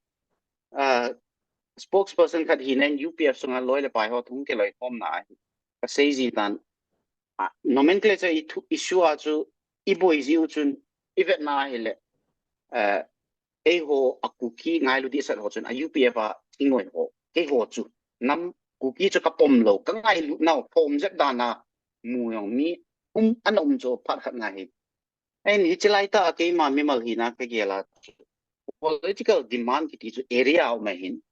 ah, spokesperson khat hina in U P F sunga loi le pai ho thu hung kiloikhomna ahi. Kasei ji tan. Ah, nomenclature i thu, issue a chu i boi ji u chun i vetna ahile. Ah, eiho a Kuki ngailu dehset ho chun a U P F a thingnoi ho, keiho chu nam Kuki chu kapom lou, kangailu nau, phom jep dan a mu jong mi um, ana um chu phat khat ngai hi. Ahin hichi lai tah a keima mimal hina kagel a chu, political demand kiti chu area um ahin,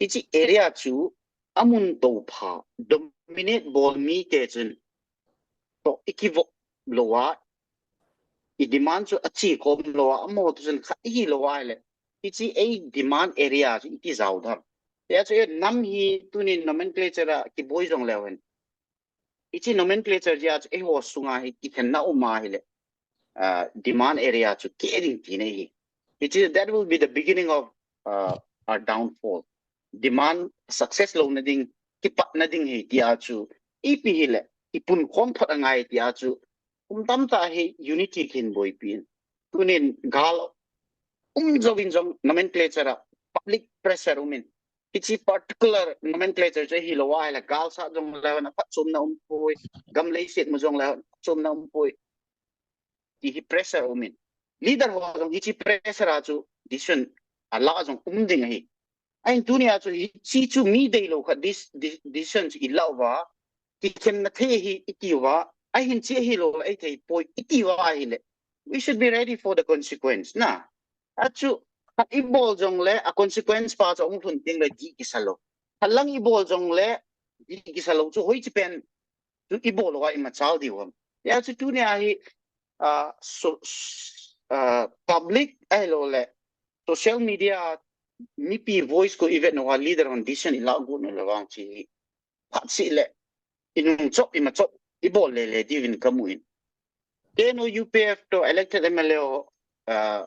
hichi area chu amun toh pha, dominate bol mite chun toh i kivoh lou a, i demand chu achi khom lou a, amaho toh chun khat i hi lou ahile, hichi ei demand area chu iti jao dem. Tia chu nam hi tunin nomenclature a kiboi jong leu hen. Hichi nomenclature jeh a chu eiho sunga hi kikhenna um ahile, ah, demand area chu keh ding tina hi. Hichi, that will be the beginning of, ah, our downfall. Demand success louna ding, kipatna ding hi tia chu, ipi hile, i punkhom thot angai tia chu, kum tamtah hi unity kihin boipi in. Tunin gal um jouvin jong nomenclature a public pressure umin. Hiche particular nomenclature chu hilou ahile gal sat jongle hon aphatchomna umpoi, gam leiset mu jongle hon aphatchomna umpoi. Ti hi pressure umin. Leader ho jong hiche pressure a chu decision ala jong um ding ahi. Ahin tunia chu hiche chu mi deilou khat dis-, dis-, decision chu ilah uva, kikhenna thei hi iti uva, ahin hiche hilou le ahi thei poi iti uva ahile, we should be ready for the consequence na. Achu, khat ibol jongle a consequence pa chu ahung lhun tengle dih kisa lou. Khat lang ibol jongle dih kisa lou chu hoiche pen chu ibol uva imachal diu ham. Hijeh chun tunia hi, ah, so, ah, public ahilou le social media mipi voice khu ivet uva leader hon decision ilah got u le vang chu hi phat seh le inung chop ima chop ibol lele diuvin kamu in. K N O U P F toh elected M L A ho, ah,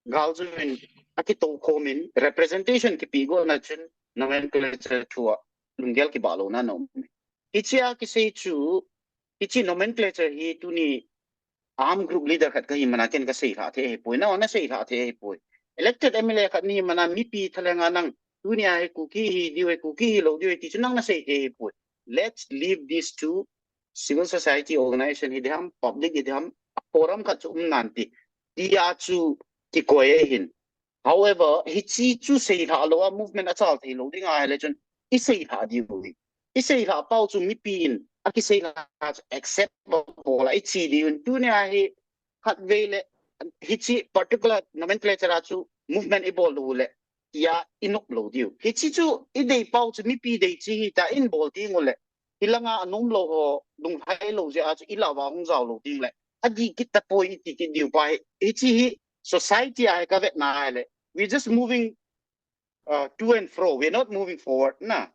gal jouvin akitoh khom in representation kipe got na chun nomenclature thua lunggel kibah louna ana um. Hichea kisei chu, hiche nomenclature hi tuni arm group leader khat kahi mana ken kaseilhah thei ahipoi, nangho naseilhah thei ahipoi. Elected M L A khat nahi mana mipi thalhenga nang tunia hi Kuki hi diu ahi, Kuki hilou diu ahi ti chu nang nasei thei ahipoi. Let's leave this to civil society organization hi diham, public hi diham, a forum khat chu um nante tia chu kikoi ahin. However, hiche chu seilhah lou a movement achal thei lou ding ahile chun iseilhah diu ahi. Iseilhah pau chu mipi in akiseilhah chu accept abol a iche diuvin. Tunia hi khatvei le hiche particular nomenclature a chu movement ibol lou le tia inop lou diu. Hiche chu idei pau chu mipi dei chu hita in bol teng ule hilanga anom lou ho lunglhai lou jeh a chu ilah uva hung jao lou tengle adih kit tapoi iti kit diu pa hi. Hiche hi society a hi kavetna ahile, we're just moving, uh, to and fro. We're not moving forward na.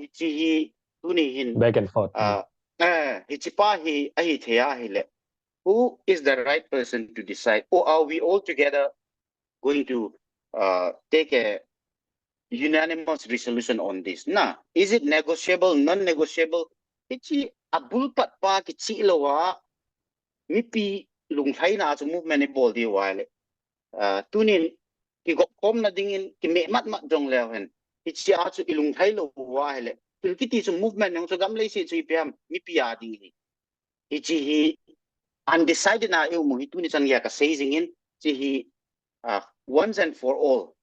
Hiche hi tuni hin, Back and forth. Uh, eh, hiche pa hi ahithei ahile, who is the right person to decide? Or are we all together going to, uh, take a unanimous resolution on this na? Is it negotiable, non-negotiable? Hiche abul pat pa kichih lou a mipi lunglhaina chu movement ibol diu ahile, ah, tunin kigop khomna dingin kimeh matmat jongleu hen, hichea chu ilunglhai lou uva ahile, thil kiti chu movement jong chu gam leiset chu ipi ham, mipi a ding ahi. Hiche hi undecided na ium u hi tuni chan geiya kasei jingin, hiche hi, ah, once and for all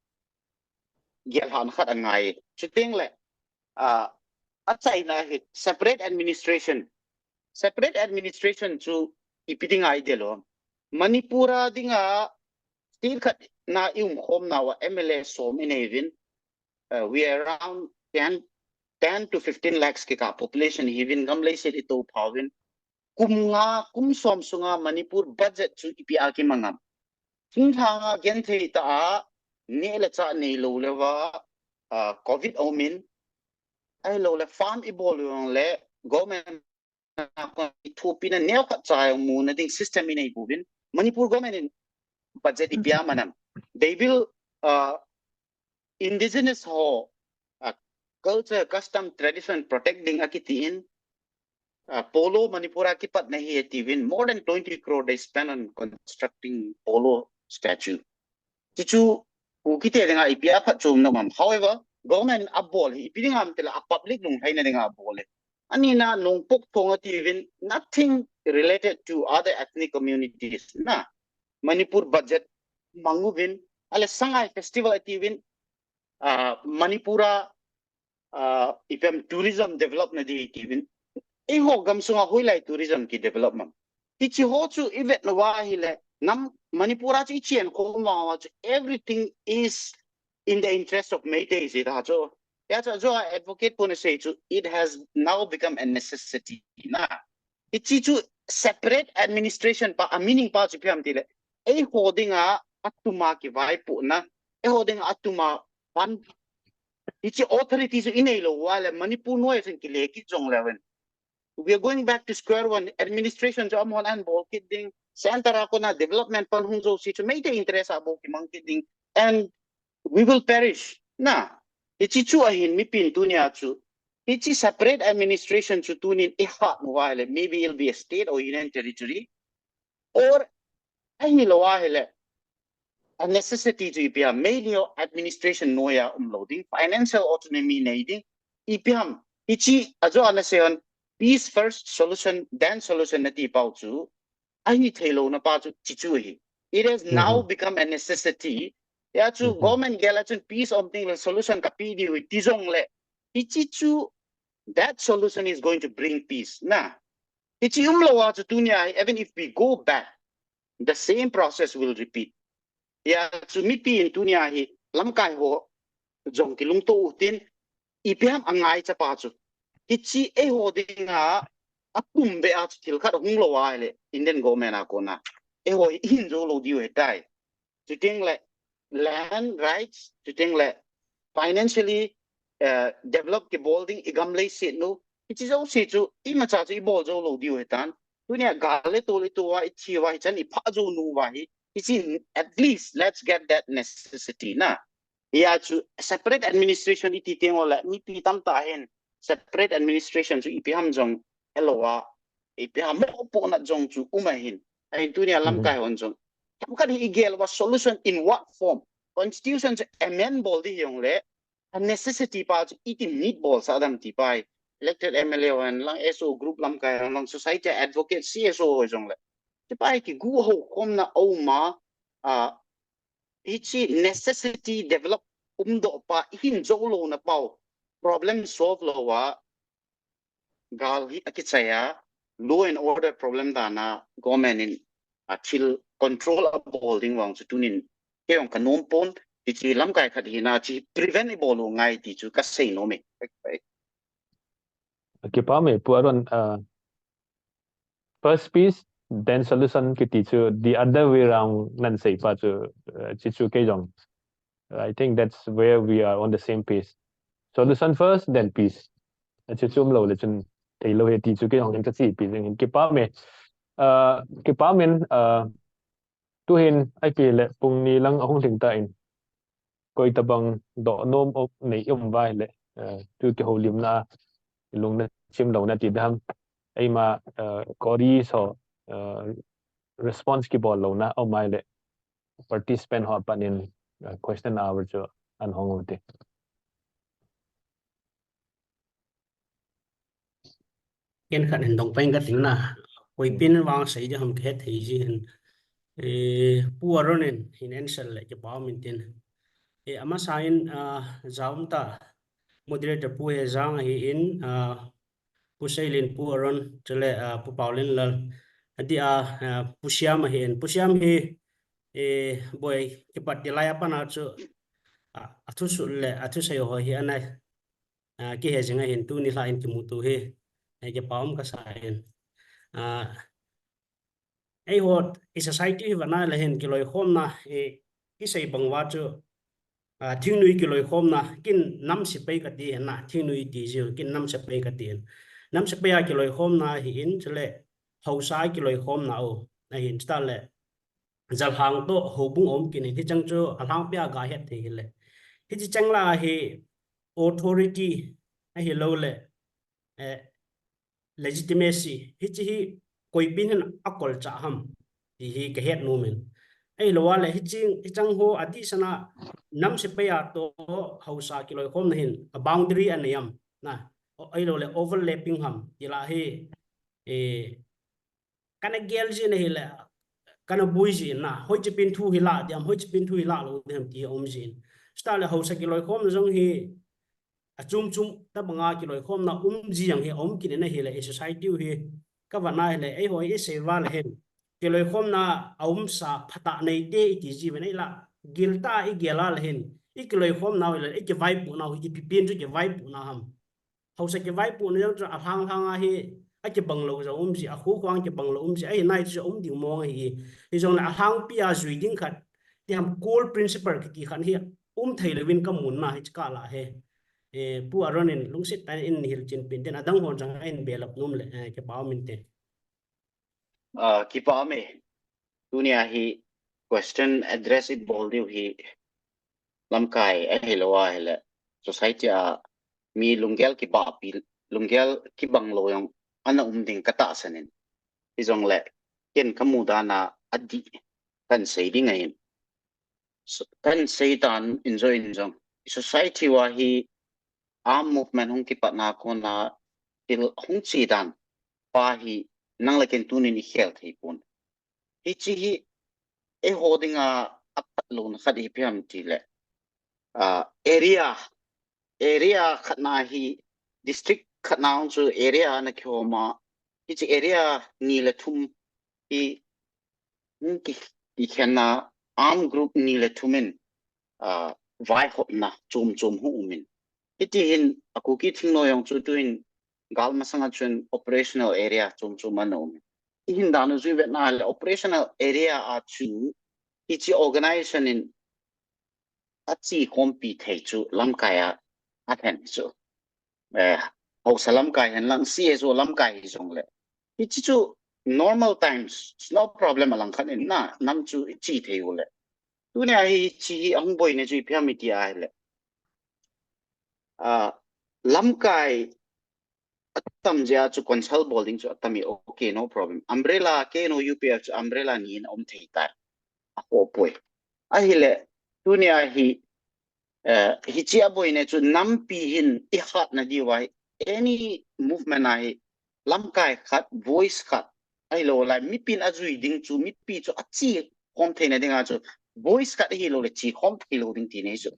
gellhahna khat angai. Chutengle, ah, achaina hi separate administration. Separate administration chu ipi dinga idel u ham? Manipur a dinga state khat na iumkhom nauva M L A som inei uvin, uh, we are around ten, ten to fifteen lakhs kikah population ihiuvin, gam leiset itoupha uvin. Kum nga, kum som sunga Manipur budget chu ipi a kimang ham? Thinglhanga genthei tah a neh le chah neilou leuva, ah, covid aumin, ahilou le farm ibol u jongle government a kon ithopina neokhat cha jong muna ding system inei pouvin, Manipur government in budget ipi a mang ham? They will, uh, indigenous ho, uh, culture, custom, tradition protect ding akitin, uh, polo Manipur a kipatna ahi atiuvin, more than twenty crore they spend on constructing polo statue. Chuchu Kukite dinga ipi a phatchomna um ham? However, government in abol hi ipi dinga ham itile a public lunglhaina dinga abol e. Anina Nongpok Thong atiuvin, nothing related to other ethnic communities na. Manipur budget mang uvin, ahile Sangai Festival atiuvin, ah, Manipur a, ah, ipi ham tourism develop na ding atiuvin. Eiho gamsunga hoilai tourism kidevelop ham? Hiche ho chu ivet nauva ahile, nam Manipur a chu ichen khom uva chu everything is in the interest of Meitei iti ta chu. Hijeh chun ajo a advocate pon asei chu, it has now become a necessity na. Hiche chu separate administration pa a meaning pa chu ipi ham itile, eiho dinga atuma kivaipohna, eiho dinga atuma pan, hiche authority chu inei lou uva le Manipur noiya chun kile kit jongleu hen, we are going back to square one. Administration chu amahon ahin bol kit ding, center a kona development pan hung jouse chu Meitei interest a bou kimang kit ding, and we will perish na. Hiche chu ahin mipin tunia chu, hiche separate administration chu tunin ihat nauva ahile, maybe it'll be a state or union territory. Or ahilou ahile, a necessity chu ipi ham, mei ni administration noiya umlou ding, financial autonomy nei ding, ipi ham, hichi ajo ana seihon, peace first, solution then solution nati pau chu ahi theilouna pa chu chichu hi. It has now become a necessity. Hia chu government gel a chun peace um ding le solution kapi diu hi ti jongle, hichi chu, that solution is going to bring peace na. Hichi umlou a chu tunia hi, even if we go back, the same process will repeat. Hia chu mipi in tunia hi lamkai ho jong kilungto utin, ipi ham angaicha pa chu, hichi eiho dinga akum be a chu thil khat hunglou ahile Indian government a kona eiho hi hin jou lou diu hitai. Chuteng le land rights, chuteng le financially develop kibol ding, igam leiset nu, hichi jouse chu imacha chu ibol jou lou diu hitan. Tunia gal le tol ito a ithi uva hichan iphah jou nu uva hi, hichi, at least let's get that necessity na. Hia chu separate administration iti teng ule mipi tamtah hin separate administration chu ipi ham jong helou a, ipi ham mopohna jong chu um ahin. Ahin tunia lamkai hon jong themkhat hi igel uva solution in what form? Constitution chu amend bol di hijongle, a necessity pa chu iti meet bolsah dam ti pa hi. Elected M L A hon lang, S O group lamkai hon lang, society advocate, C S O ho jongle, ti pa hi kiguhou khomna aum a, hichi necessity develop umdoh pa, ihin jou louna pau, problem solve lou a gal hi akichai a, law and order problem dan a government in athil control abol ding vang chu tunin kei jong kanom pon, hichi lamkai khat hina chu prevent ibol u ngai ti chu kasei nom e. Kipah e Pu Aaron, first peace then solution kiti chu the other way round nan sei pa chu, chichu kei jong, I think that's where we are on the same page. Solution first then peace. Achu chu umlou le chun theilou hi ti chu kei jong hin kachepi jing in. Kipah e, kipah in, tuhin ipi le pung ni lang ahung lhing tan, koitabang dohnom nei um uva ahile, tu kihoulimna a lungna chim louna ti dam, eima queries ho, response kibol louna aum ahile participant ho apat in question hour chu an hong ute. Ken khat hin dong pen kating na, koipin vang sei ding ham kahet thei ji hin. Pu Aaron in hin answer le kipah um in tin, amasa in, jaum ta, moderator Pu Hejang ahin, Pu Seilin, Pu Aaron, chule Pu Paolenlal, adeh a Pu Siam ahin. Pu Siam hi boi kipat ti lai a pat a chu athusut le athusei ho hi ana kihe jing ahin, tuni lha in kimuto hi kipah um kasa in. Eiho i society hi vana le hin kiloikhomna, isei bang uva chu thingnoi kiloikhomna, kin nam sepai kati hin na, thingnoi ti jiu kin nam sepai kati hin. Nam sepai a kiloikhomna ahin, chule haosa kiloikhomna u ahin, chutah le jalhang toh houbung um kit in, hicheng chu alhangpi a gahet thei hile, hiche cheng lah a hi authority ahiloule legitimacy hiche hi koipin hin akolchah ham ti hi kahet nom in. Ahilou a le hicheng ho adihsana nam sepai a toh haosa kiloikhomna hin a boundary anei am, ahiloule overlapping ham ti lah hi kana gel jin ahile, kana boi jin na, hoiche pen thu hi lah ding ham, hoiche pen thu hi lah lou ding ham ti hi aum jin. Chutah le haosa kiloikhomna jong hi achom chom tobanga kiloikhomna um ji jong hi aum kit in ahile, i society u hi kavana hile, eiho isei uva le hin kiloikhomna aumsa phatah neite iti jiuvin, ahilah giltah a igel a le hin ikiloikhomnau hile ikivaipohnau hi ipi pen chu kivaipohna ham? Haosa kivaipohna jong chu alhang lhang a hi akibang lou jong um ji, akhu khu a kibang lou um ji, ahinai chu um ding mong ahi. Hijongle alhangpi a jui ding khat, ti ham, core principle kiti khat hi um theilouvin kamun na hiche kah lah hi. Pu Aaron in lungset tah in hilchen peh in, adang hon jong ahin belap nom le kipah um inte. Kipah e, tunia hi question address ibol diu hi lamkai ahilou a hile society a mi lunggel kibahpi, lunggel kibang lou jong ana um ding katahsan in. Hijongle ken kamu dan a adih kan sei ding ahin. So, kan sei dan in jong in jong, society uva hi arm movement hung kipat na kon a thil hung che dan pa hi nang le ken tunin i khel thei pon. Hiche hi eiho dinga aphat louna khat hi ipi ham tile, ah, area, area khat na hi district khat na hung chu area na kihom a, hiche area ni le thum hi hung ki, kikhen na arm group ni le thum in, ah, vaihopna chom chom hung um in. Hiti hin a Kuki Thingnoi jong chu tuin gal masang a chun operational area chom chom ana um in. Hihin dan u chu i vet na le operational area a chu hiche organization in a chi khompi thei chu lamkai a, a then chu. Eh, haosa lamkai hen lang C S O lamkai hi jong le. Hiche chu normal times, no problem a lang khat in na, nam chu i chi thei u le. Tunia hi, hiche hi ahung boina chu ipi ham iti a le. Ah, lamkai atam jeh a chu consult bol ding chu atam e, okay, no problem. Umbrella, K N O U P F chu umbrella ni in um thei tai. A ho poi. Ahile, tunia hi, eh, hiche a boina chu nampi hin i hatna diu a hi, any movement a hi, lamkai khat, voice khat, ahilou le, mipin a jui ding chu, mipi chu a chi khom theina dinga chu, voice khat ahilou le, chi khom thei lou ding tina chu.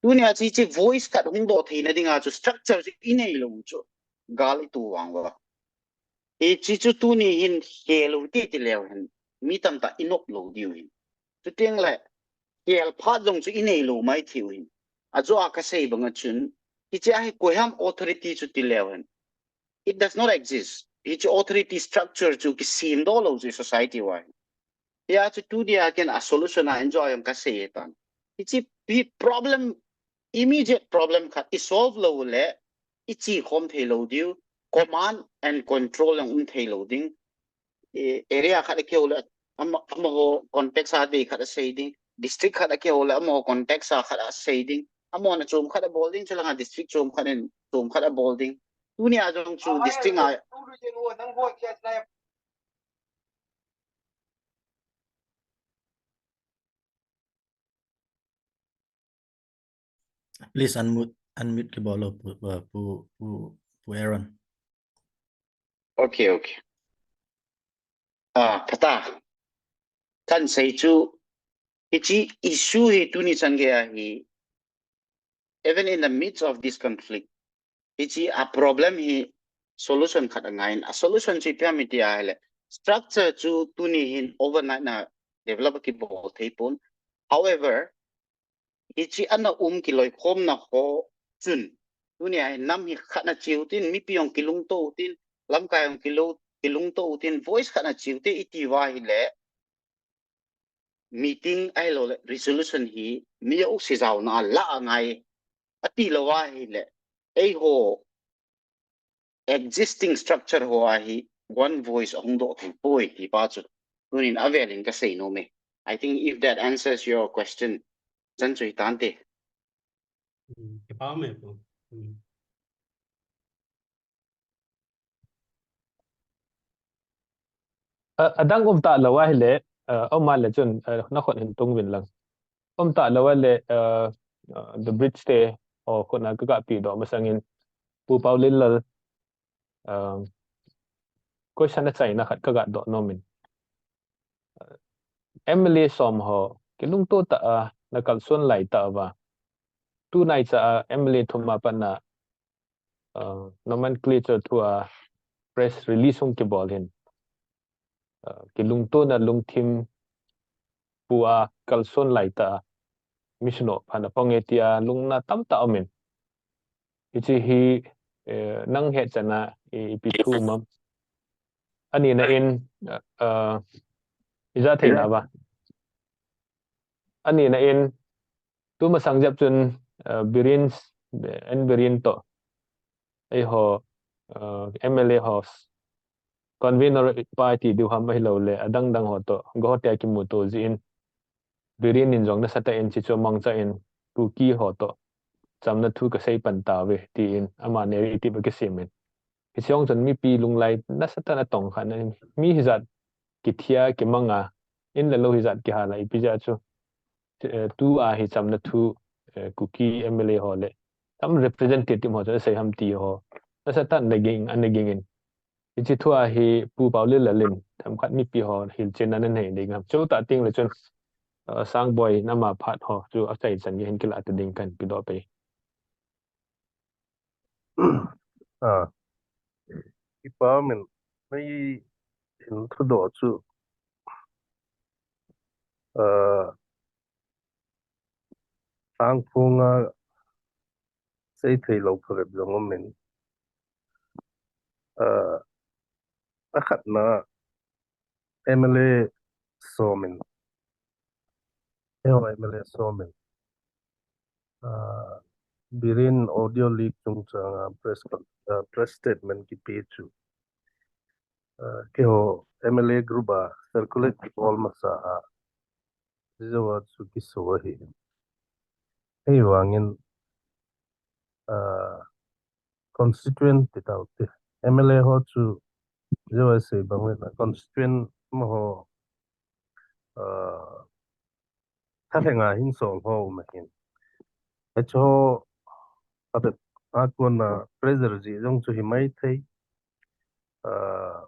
Tunia chu hiche voice khat hung doh theina dinga chu, structure chu i nei lou chu, gal i tu vang uva. Hiche chu tuni hin khel u ti ti leu hen, mi tamtah i nop lou diu hin. Chuteng le, khel phat jong chu i nei lou mai thei u hin. Ajo a ka sei bang a chun, hiche a hi koi ham authority chu ti leu hen. It does not exist. Hiche authority structure chu kisem doh lou chu society uva hin. Hia chu tunia ken a solution a enjoy jong ka sei tan. Hiche hi problem, immediate problem khat i solve lou le, i chi khom thei lou diu, command and control jong um thei lou ding. Eh, area khat a kihou le, ama, amaho context a dei khat a sei ding, district khat a kihou le, amaho context a khat a sei ding, amahon a chom khat a bol ding, chulanga district chom khat in chom khat a bol ding. Tunia jong chu district a Please unmute, unmute kibol o, Pu, uh, Pu, Pu, Pu Aaron. Okay, okay. Ah, phatah. Kan sei chu, hiche issue hi tuni chan gei a hi, even in the midst of this conflict, hiche a problem hi solution khat angai in, a solution chu ipi ham iti a le, structure chu tuni hin overnight na develop kibol thei pon. However, hiche ana um kiloikhomna ho chun, tunia hi nam hi khat na che u tin, mipi jong kilungto u tin, lamkai jong kilou, kilungto u tin, voice khat na che u te iti uva hile, meeting ahilou le resolution hi mi jouse jaona a la angai, ati lou a hile, eiho existing structure ho a hi one voice ahung doh thei poi ti pa chu tunin avel in ka sei nom e. I think if that answers your question, chan chu hitante. Hmm, kipa um e Pu. Hmm. A, adang um talou ahile, a, um a le chun, a, na khut hin tung uvin lang. Um talou ahile, a, a, the bridge te, o, khut na ka ga pi doh masang in, Pu Paolienlal, a, question achaina khat ka ga doh nom in. M L A som ho, kilungto tah a, na kalson lai tah uva. Tunai cha a, M L A thum a pat na, uh, nomenclature thua press release hung kibol hin. Uh, kilungtona lungthim pu a kalson lai tah a, mi sum no phat na pang e tia lungna tamtah um in. Hiche hi, eh, nang hetchan a, i, ipi thu um am. Ani na in, uh, uh, ija thei na ba. Ani na in, tumasang jep chun, uh, Biren, N Biren toh. Eiho, uh, M L A ho, convener pa ti diu ham ahilou le, adang dang ho toh, go ho tia kimuto jin. Biren in jong nasatah in hichu mangcha in, Kuki ho toh, chamna thu kasei pan tauve, tin, ama narrative akisem in. Hiche jong chun mipi lunglai nasatah in atong kha na, mi hijat kithia, kimanga, in le lou hijat kihal a, ipi jeh a chu, eh, tua hi chamna thu, eh, Kuki M L A ho le, some representative ho chu asei ham ti ho, nasatah in ana ging, ana ging in. Hiche thu a hi Pu Paolallal in, themkhat mipi ho hilchenna nanei ding ham. Chutah teng le chun, eh, Sangboi in ama phat ho chu achaichan gei hin kilah ta ding kahin pedoh pei. Ah. Kipa umin, mei hin thudoh chu, ah, Sangphong a seithei lou phabep jong umin. Ah, akhatna M L A som in. Eiho M L A som in. Ah, Biren audio leak chungchang a press con-, ah, press statement kipe chu. Ah, keiho M L A group a circulate kibol masa a. Hijou a chu kiso ahi. Ahivangin, ah, constituent ti tau te. M L A ho chu, hijou a sei bang le na constituent amaho, ah, thalheng a hin sol ho um ahin. Hicho, a bet, a kona pressure jeh jong chu hi maithei. Ah,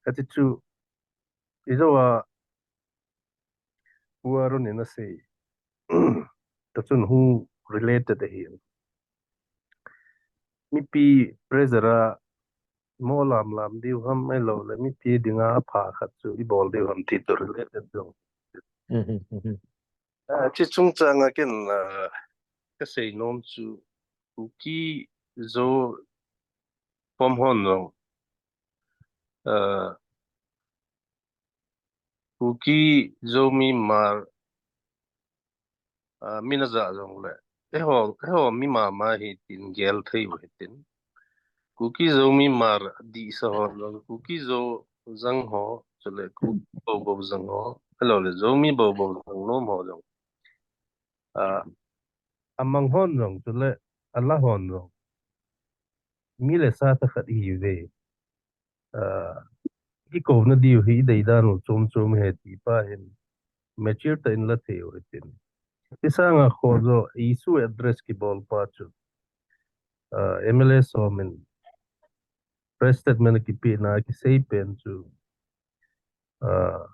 hiche chu, hijou a, Pu Arun in asei. Tah chun hung related ahi. Mipi pressure a mo lam lam diu ham ahilou le, mipi dinga apha khat chu ibol diu ham ti toh related jong. Mhm, mhm. Ah, hiche chungchang a ken, ah, kasei nom chu Kuki Zo pom hon jong. Ah, Kuki Zomi Hmar, ah, min aja jong le. Eiho, eiho mi mama hi tin gel thei u hitin. Kuki Zomi Hmar dihsa hon jong, Kuki Zo jang ho, chule Kuki bobo jang ho, ahilou le Zomi bobo jang nom ho jong. Ah, amang hon jong, chule ala hon jong. Mi le sa tah khat ihi uve. Ah, kikouna diu hi idei dan u chom chom ahi ti pa hin mature tah in la thei u hitin. Hiche sanga Khozo issue address kibol pa chu, ah, M L A som in press statement akipeh na kisei pen chu, ah,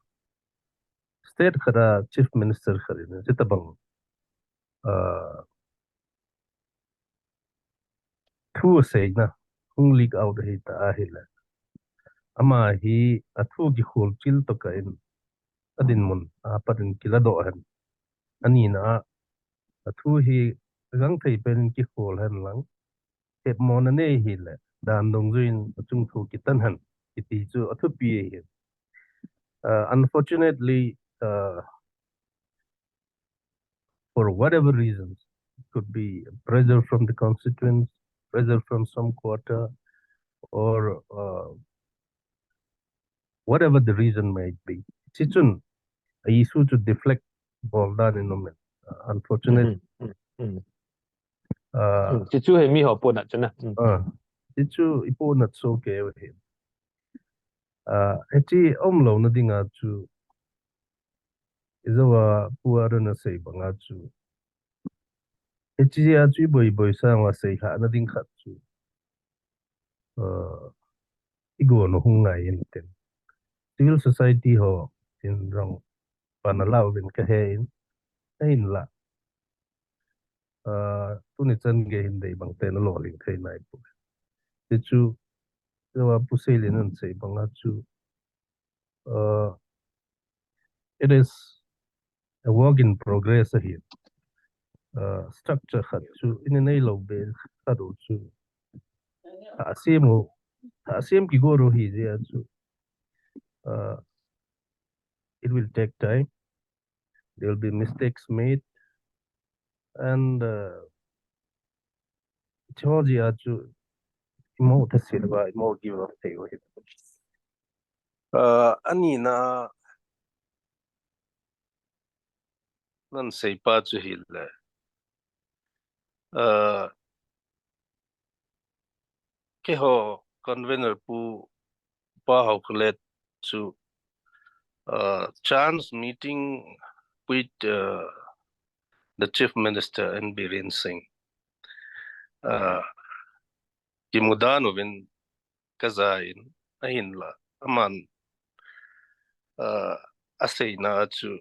state khat a chief minister khat in hitabang, ah, thu aseina hung leak out ahi ta ahile, ama hi athu kikhol chil tokah in adinmun a pat in kiladoh hen. Anina a, athu hi gangthei pen in kikhol hen lang, hepmo nanei hile, dan dungjuiyin achung thu kitan hen, kiti chu athupi ahi. Uh, unfortunately, uh, for whatever reasons, it could be pressure from the constituents, pressure from some quarter, or, uh, whatever the reason might be. Hiche chun, a issue chu deflect bol dan in um in, uh, unfortunate. Mhm, mhm, mhm. Uh, mhm, hiche chu hi mi ho ponat chu na. Mhm. Uh, hiche chu iponat soh kei u ahi. Uh, hiche umlouna dinga chu, ijou a Pu Arun asei banga chu, hiche a chu iboi boi sanga seilhahna ding khat chu, uh, igon u hung ngai in tin. Civil society ho in jong pan ala uvin kahe in, ahinla, uh, tuni chan gei hin dei bang ten alolhing thei nai poi. Hiche chu, ijou a Pu Seilin in asei banga chu, uh, it is a work in progress ahi. Uh, structure khat chu ina neilou be khat u chu, thasem u, thasem kigo u ahi jeh a chu, uh, it will take time. There will be mistakes made, and, uh, hiche jeh a chu imo thasil uva, imo give up thei u ahi. Uh, anina nan seipa chu hile, uh, keiho convener Pu Pa Haokholet chu uh, chance meeting with uh, the Chief Minister N Biren Singh. Uh, kimudan uvin kajain ahinla aman uh, aseina chu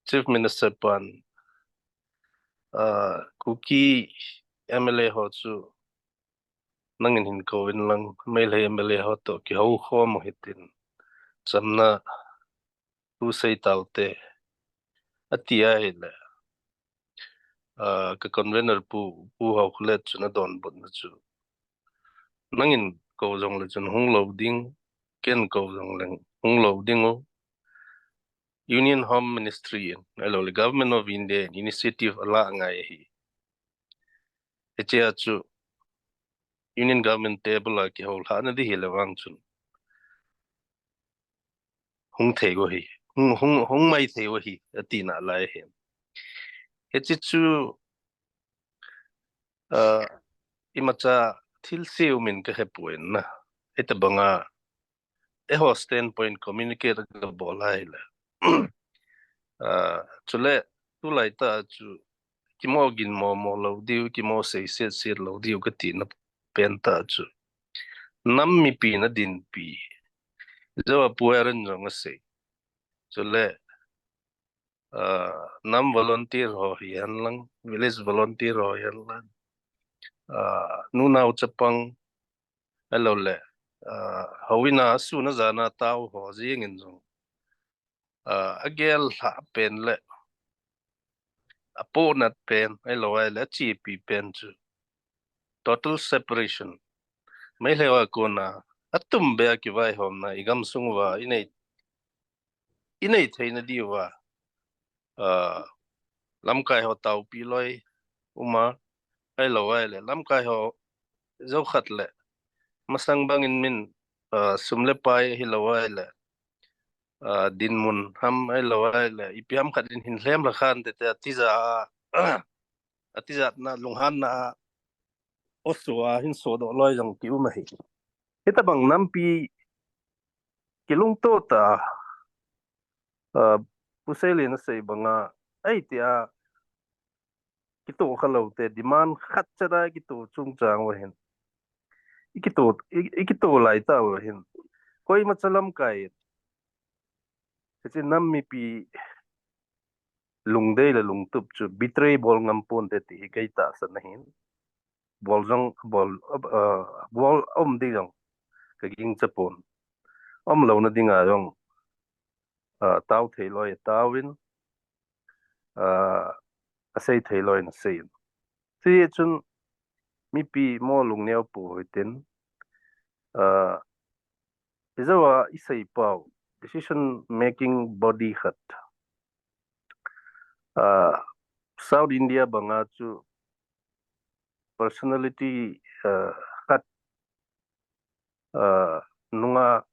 Chief Minister pan uh, Kuki M L A ho chu nangin hin kou in lang, Meitei M L A ho to kihou khom u hitin, chamna thu sei taute, ati ahile, uh, ka convener pu, Pu Haokholet chun adonbutna chu, nangin kou jongle chun hung lou ding, ken kou jongle hung lou ding u, Union Home Ministry in, ahilou le Government of India in initiative ala ngai ahi. Hichea chu Union Government table a kihoulhahna di hile vang chun hung thei u ahi, hung, hung, hung mai thei u ahi, atina lai ahi. Hiche chu, uh, imacha thilse umin kahepoi na. Hitabanga eiho standpoint communicate kabol ahile. Uh, chule, tulai ta chu, kimo ginmo mo lou diu, kimo seiset set lou diu katina pen ta chu, nam mipin adinpi. Joa Pu Aaron jong asei. Chule, uh, nam volunteer ho hihen lang, village volunteer ho hihen lang, uh, nunao chapang, ahilou le, uh, houin a sun a jan a tao ho jengin jong, uh, agel lhah pen le apohnat pen, ahilou ahile achepi pen chu total separation. Meitei ho a kona atum beh a kivaihomna igamsung uva inei, inei theina diuva, uh, lamkai ho taopi loi uma, ahilou ahile lamkai ho joukhat le masang bangin min, uh, sum le pai ahilou ahile, uh, dinmun ham ahilou ahile ipi ham khat in hin lhem lha khante tia tija a, atijatna, lunghanna a, osua hin sodoh loi jong kium ahi. Hitabang nampi kilungto ta, uh, Pu Seilen asei banga, ahi tia kitoh khalou te, demand khat chada kitoh chungchang uva hin, ikitoh, i, ikitoh lai tauva hin, koimacha lamkai, hiche nam mipi lungdei le lungtup chu betray bol ngam ponte ti hi kei tahsan ahin. Bol jong, bol, uh, bol um ding jong kagingcha pon. Umlouna dinga jong, uh, tao thei loi taovin, uh, asei thei loi in aseiyin. Hichun mipi mo lungneo pou hitin, uh, ijouva isei pau, decision making body khat, uh, South India banga chu personality, uh, khat, uh, nunga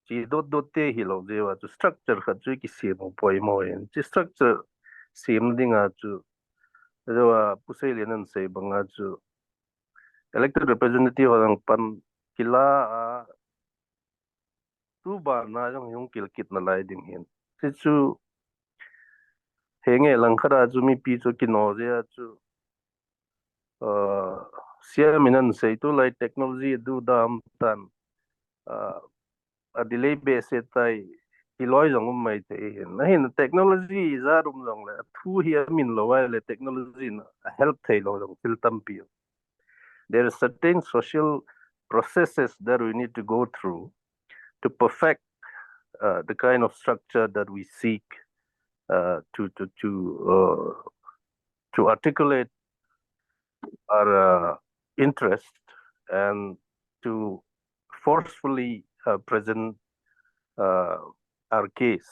chi dot dot te hilou jeh uva chu structure khat chu kisem u poimo in. Chi structure sem dinga chu, ijouva Pu Seilen asei banga chu elected representative ho jong pan kila a, tu bana jong hung kil kit nalai ding hin. Hichu henge langkhat a chu mipi chu kino jeh a chu, uh, siam in asei tulai technology duhdam tan, uh, adelay behseh tai, tiloi jong um mai thei hin. Ahin technology ijat um jongle, athu hi amin lou ahile technology in ahelp thei lou jong thil tampi. There are certain social processes that we need to go through to perfect, uh, the kind of structure that we seek, uh, to, to, to, uh, to articulate our, uh, interest and to forcefully, uh, present, uh, our case.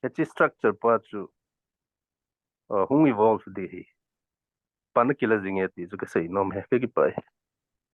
Hiche structure pa chu, uh, hung evolve ding ahi. Pan akila jinge ti chu kasei nom ahi, kakipah e.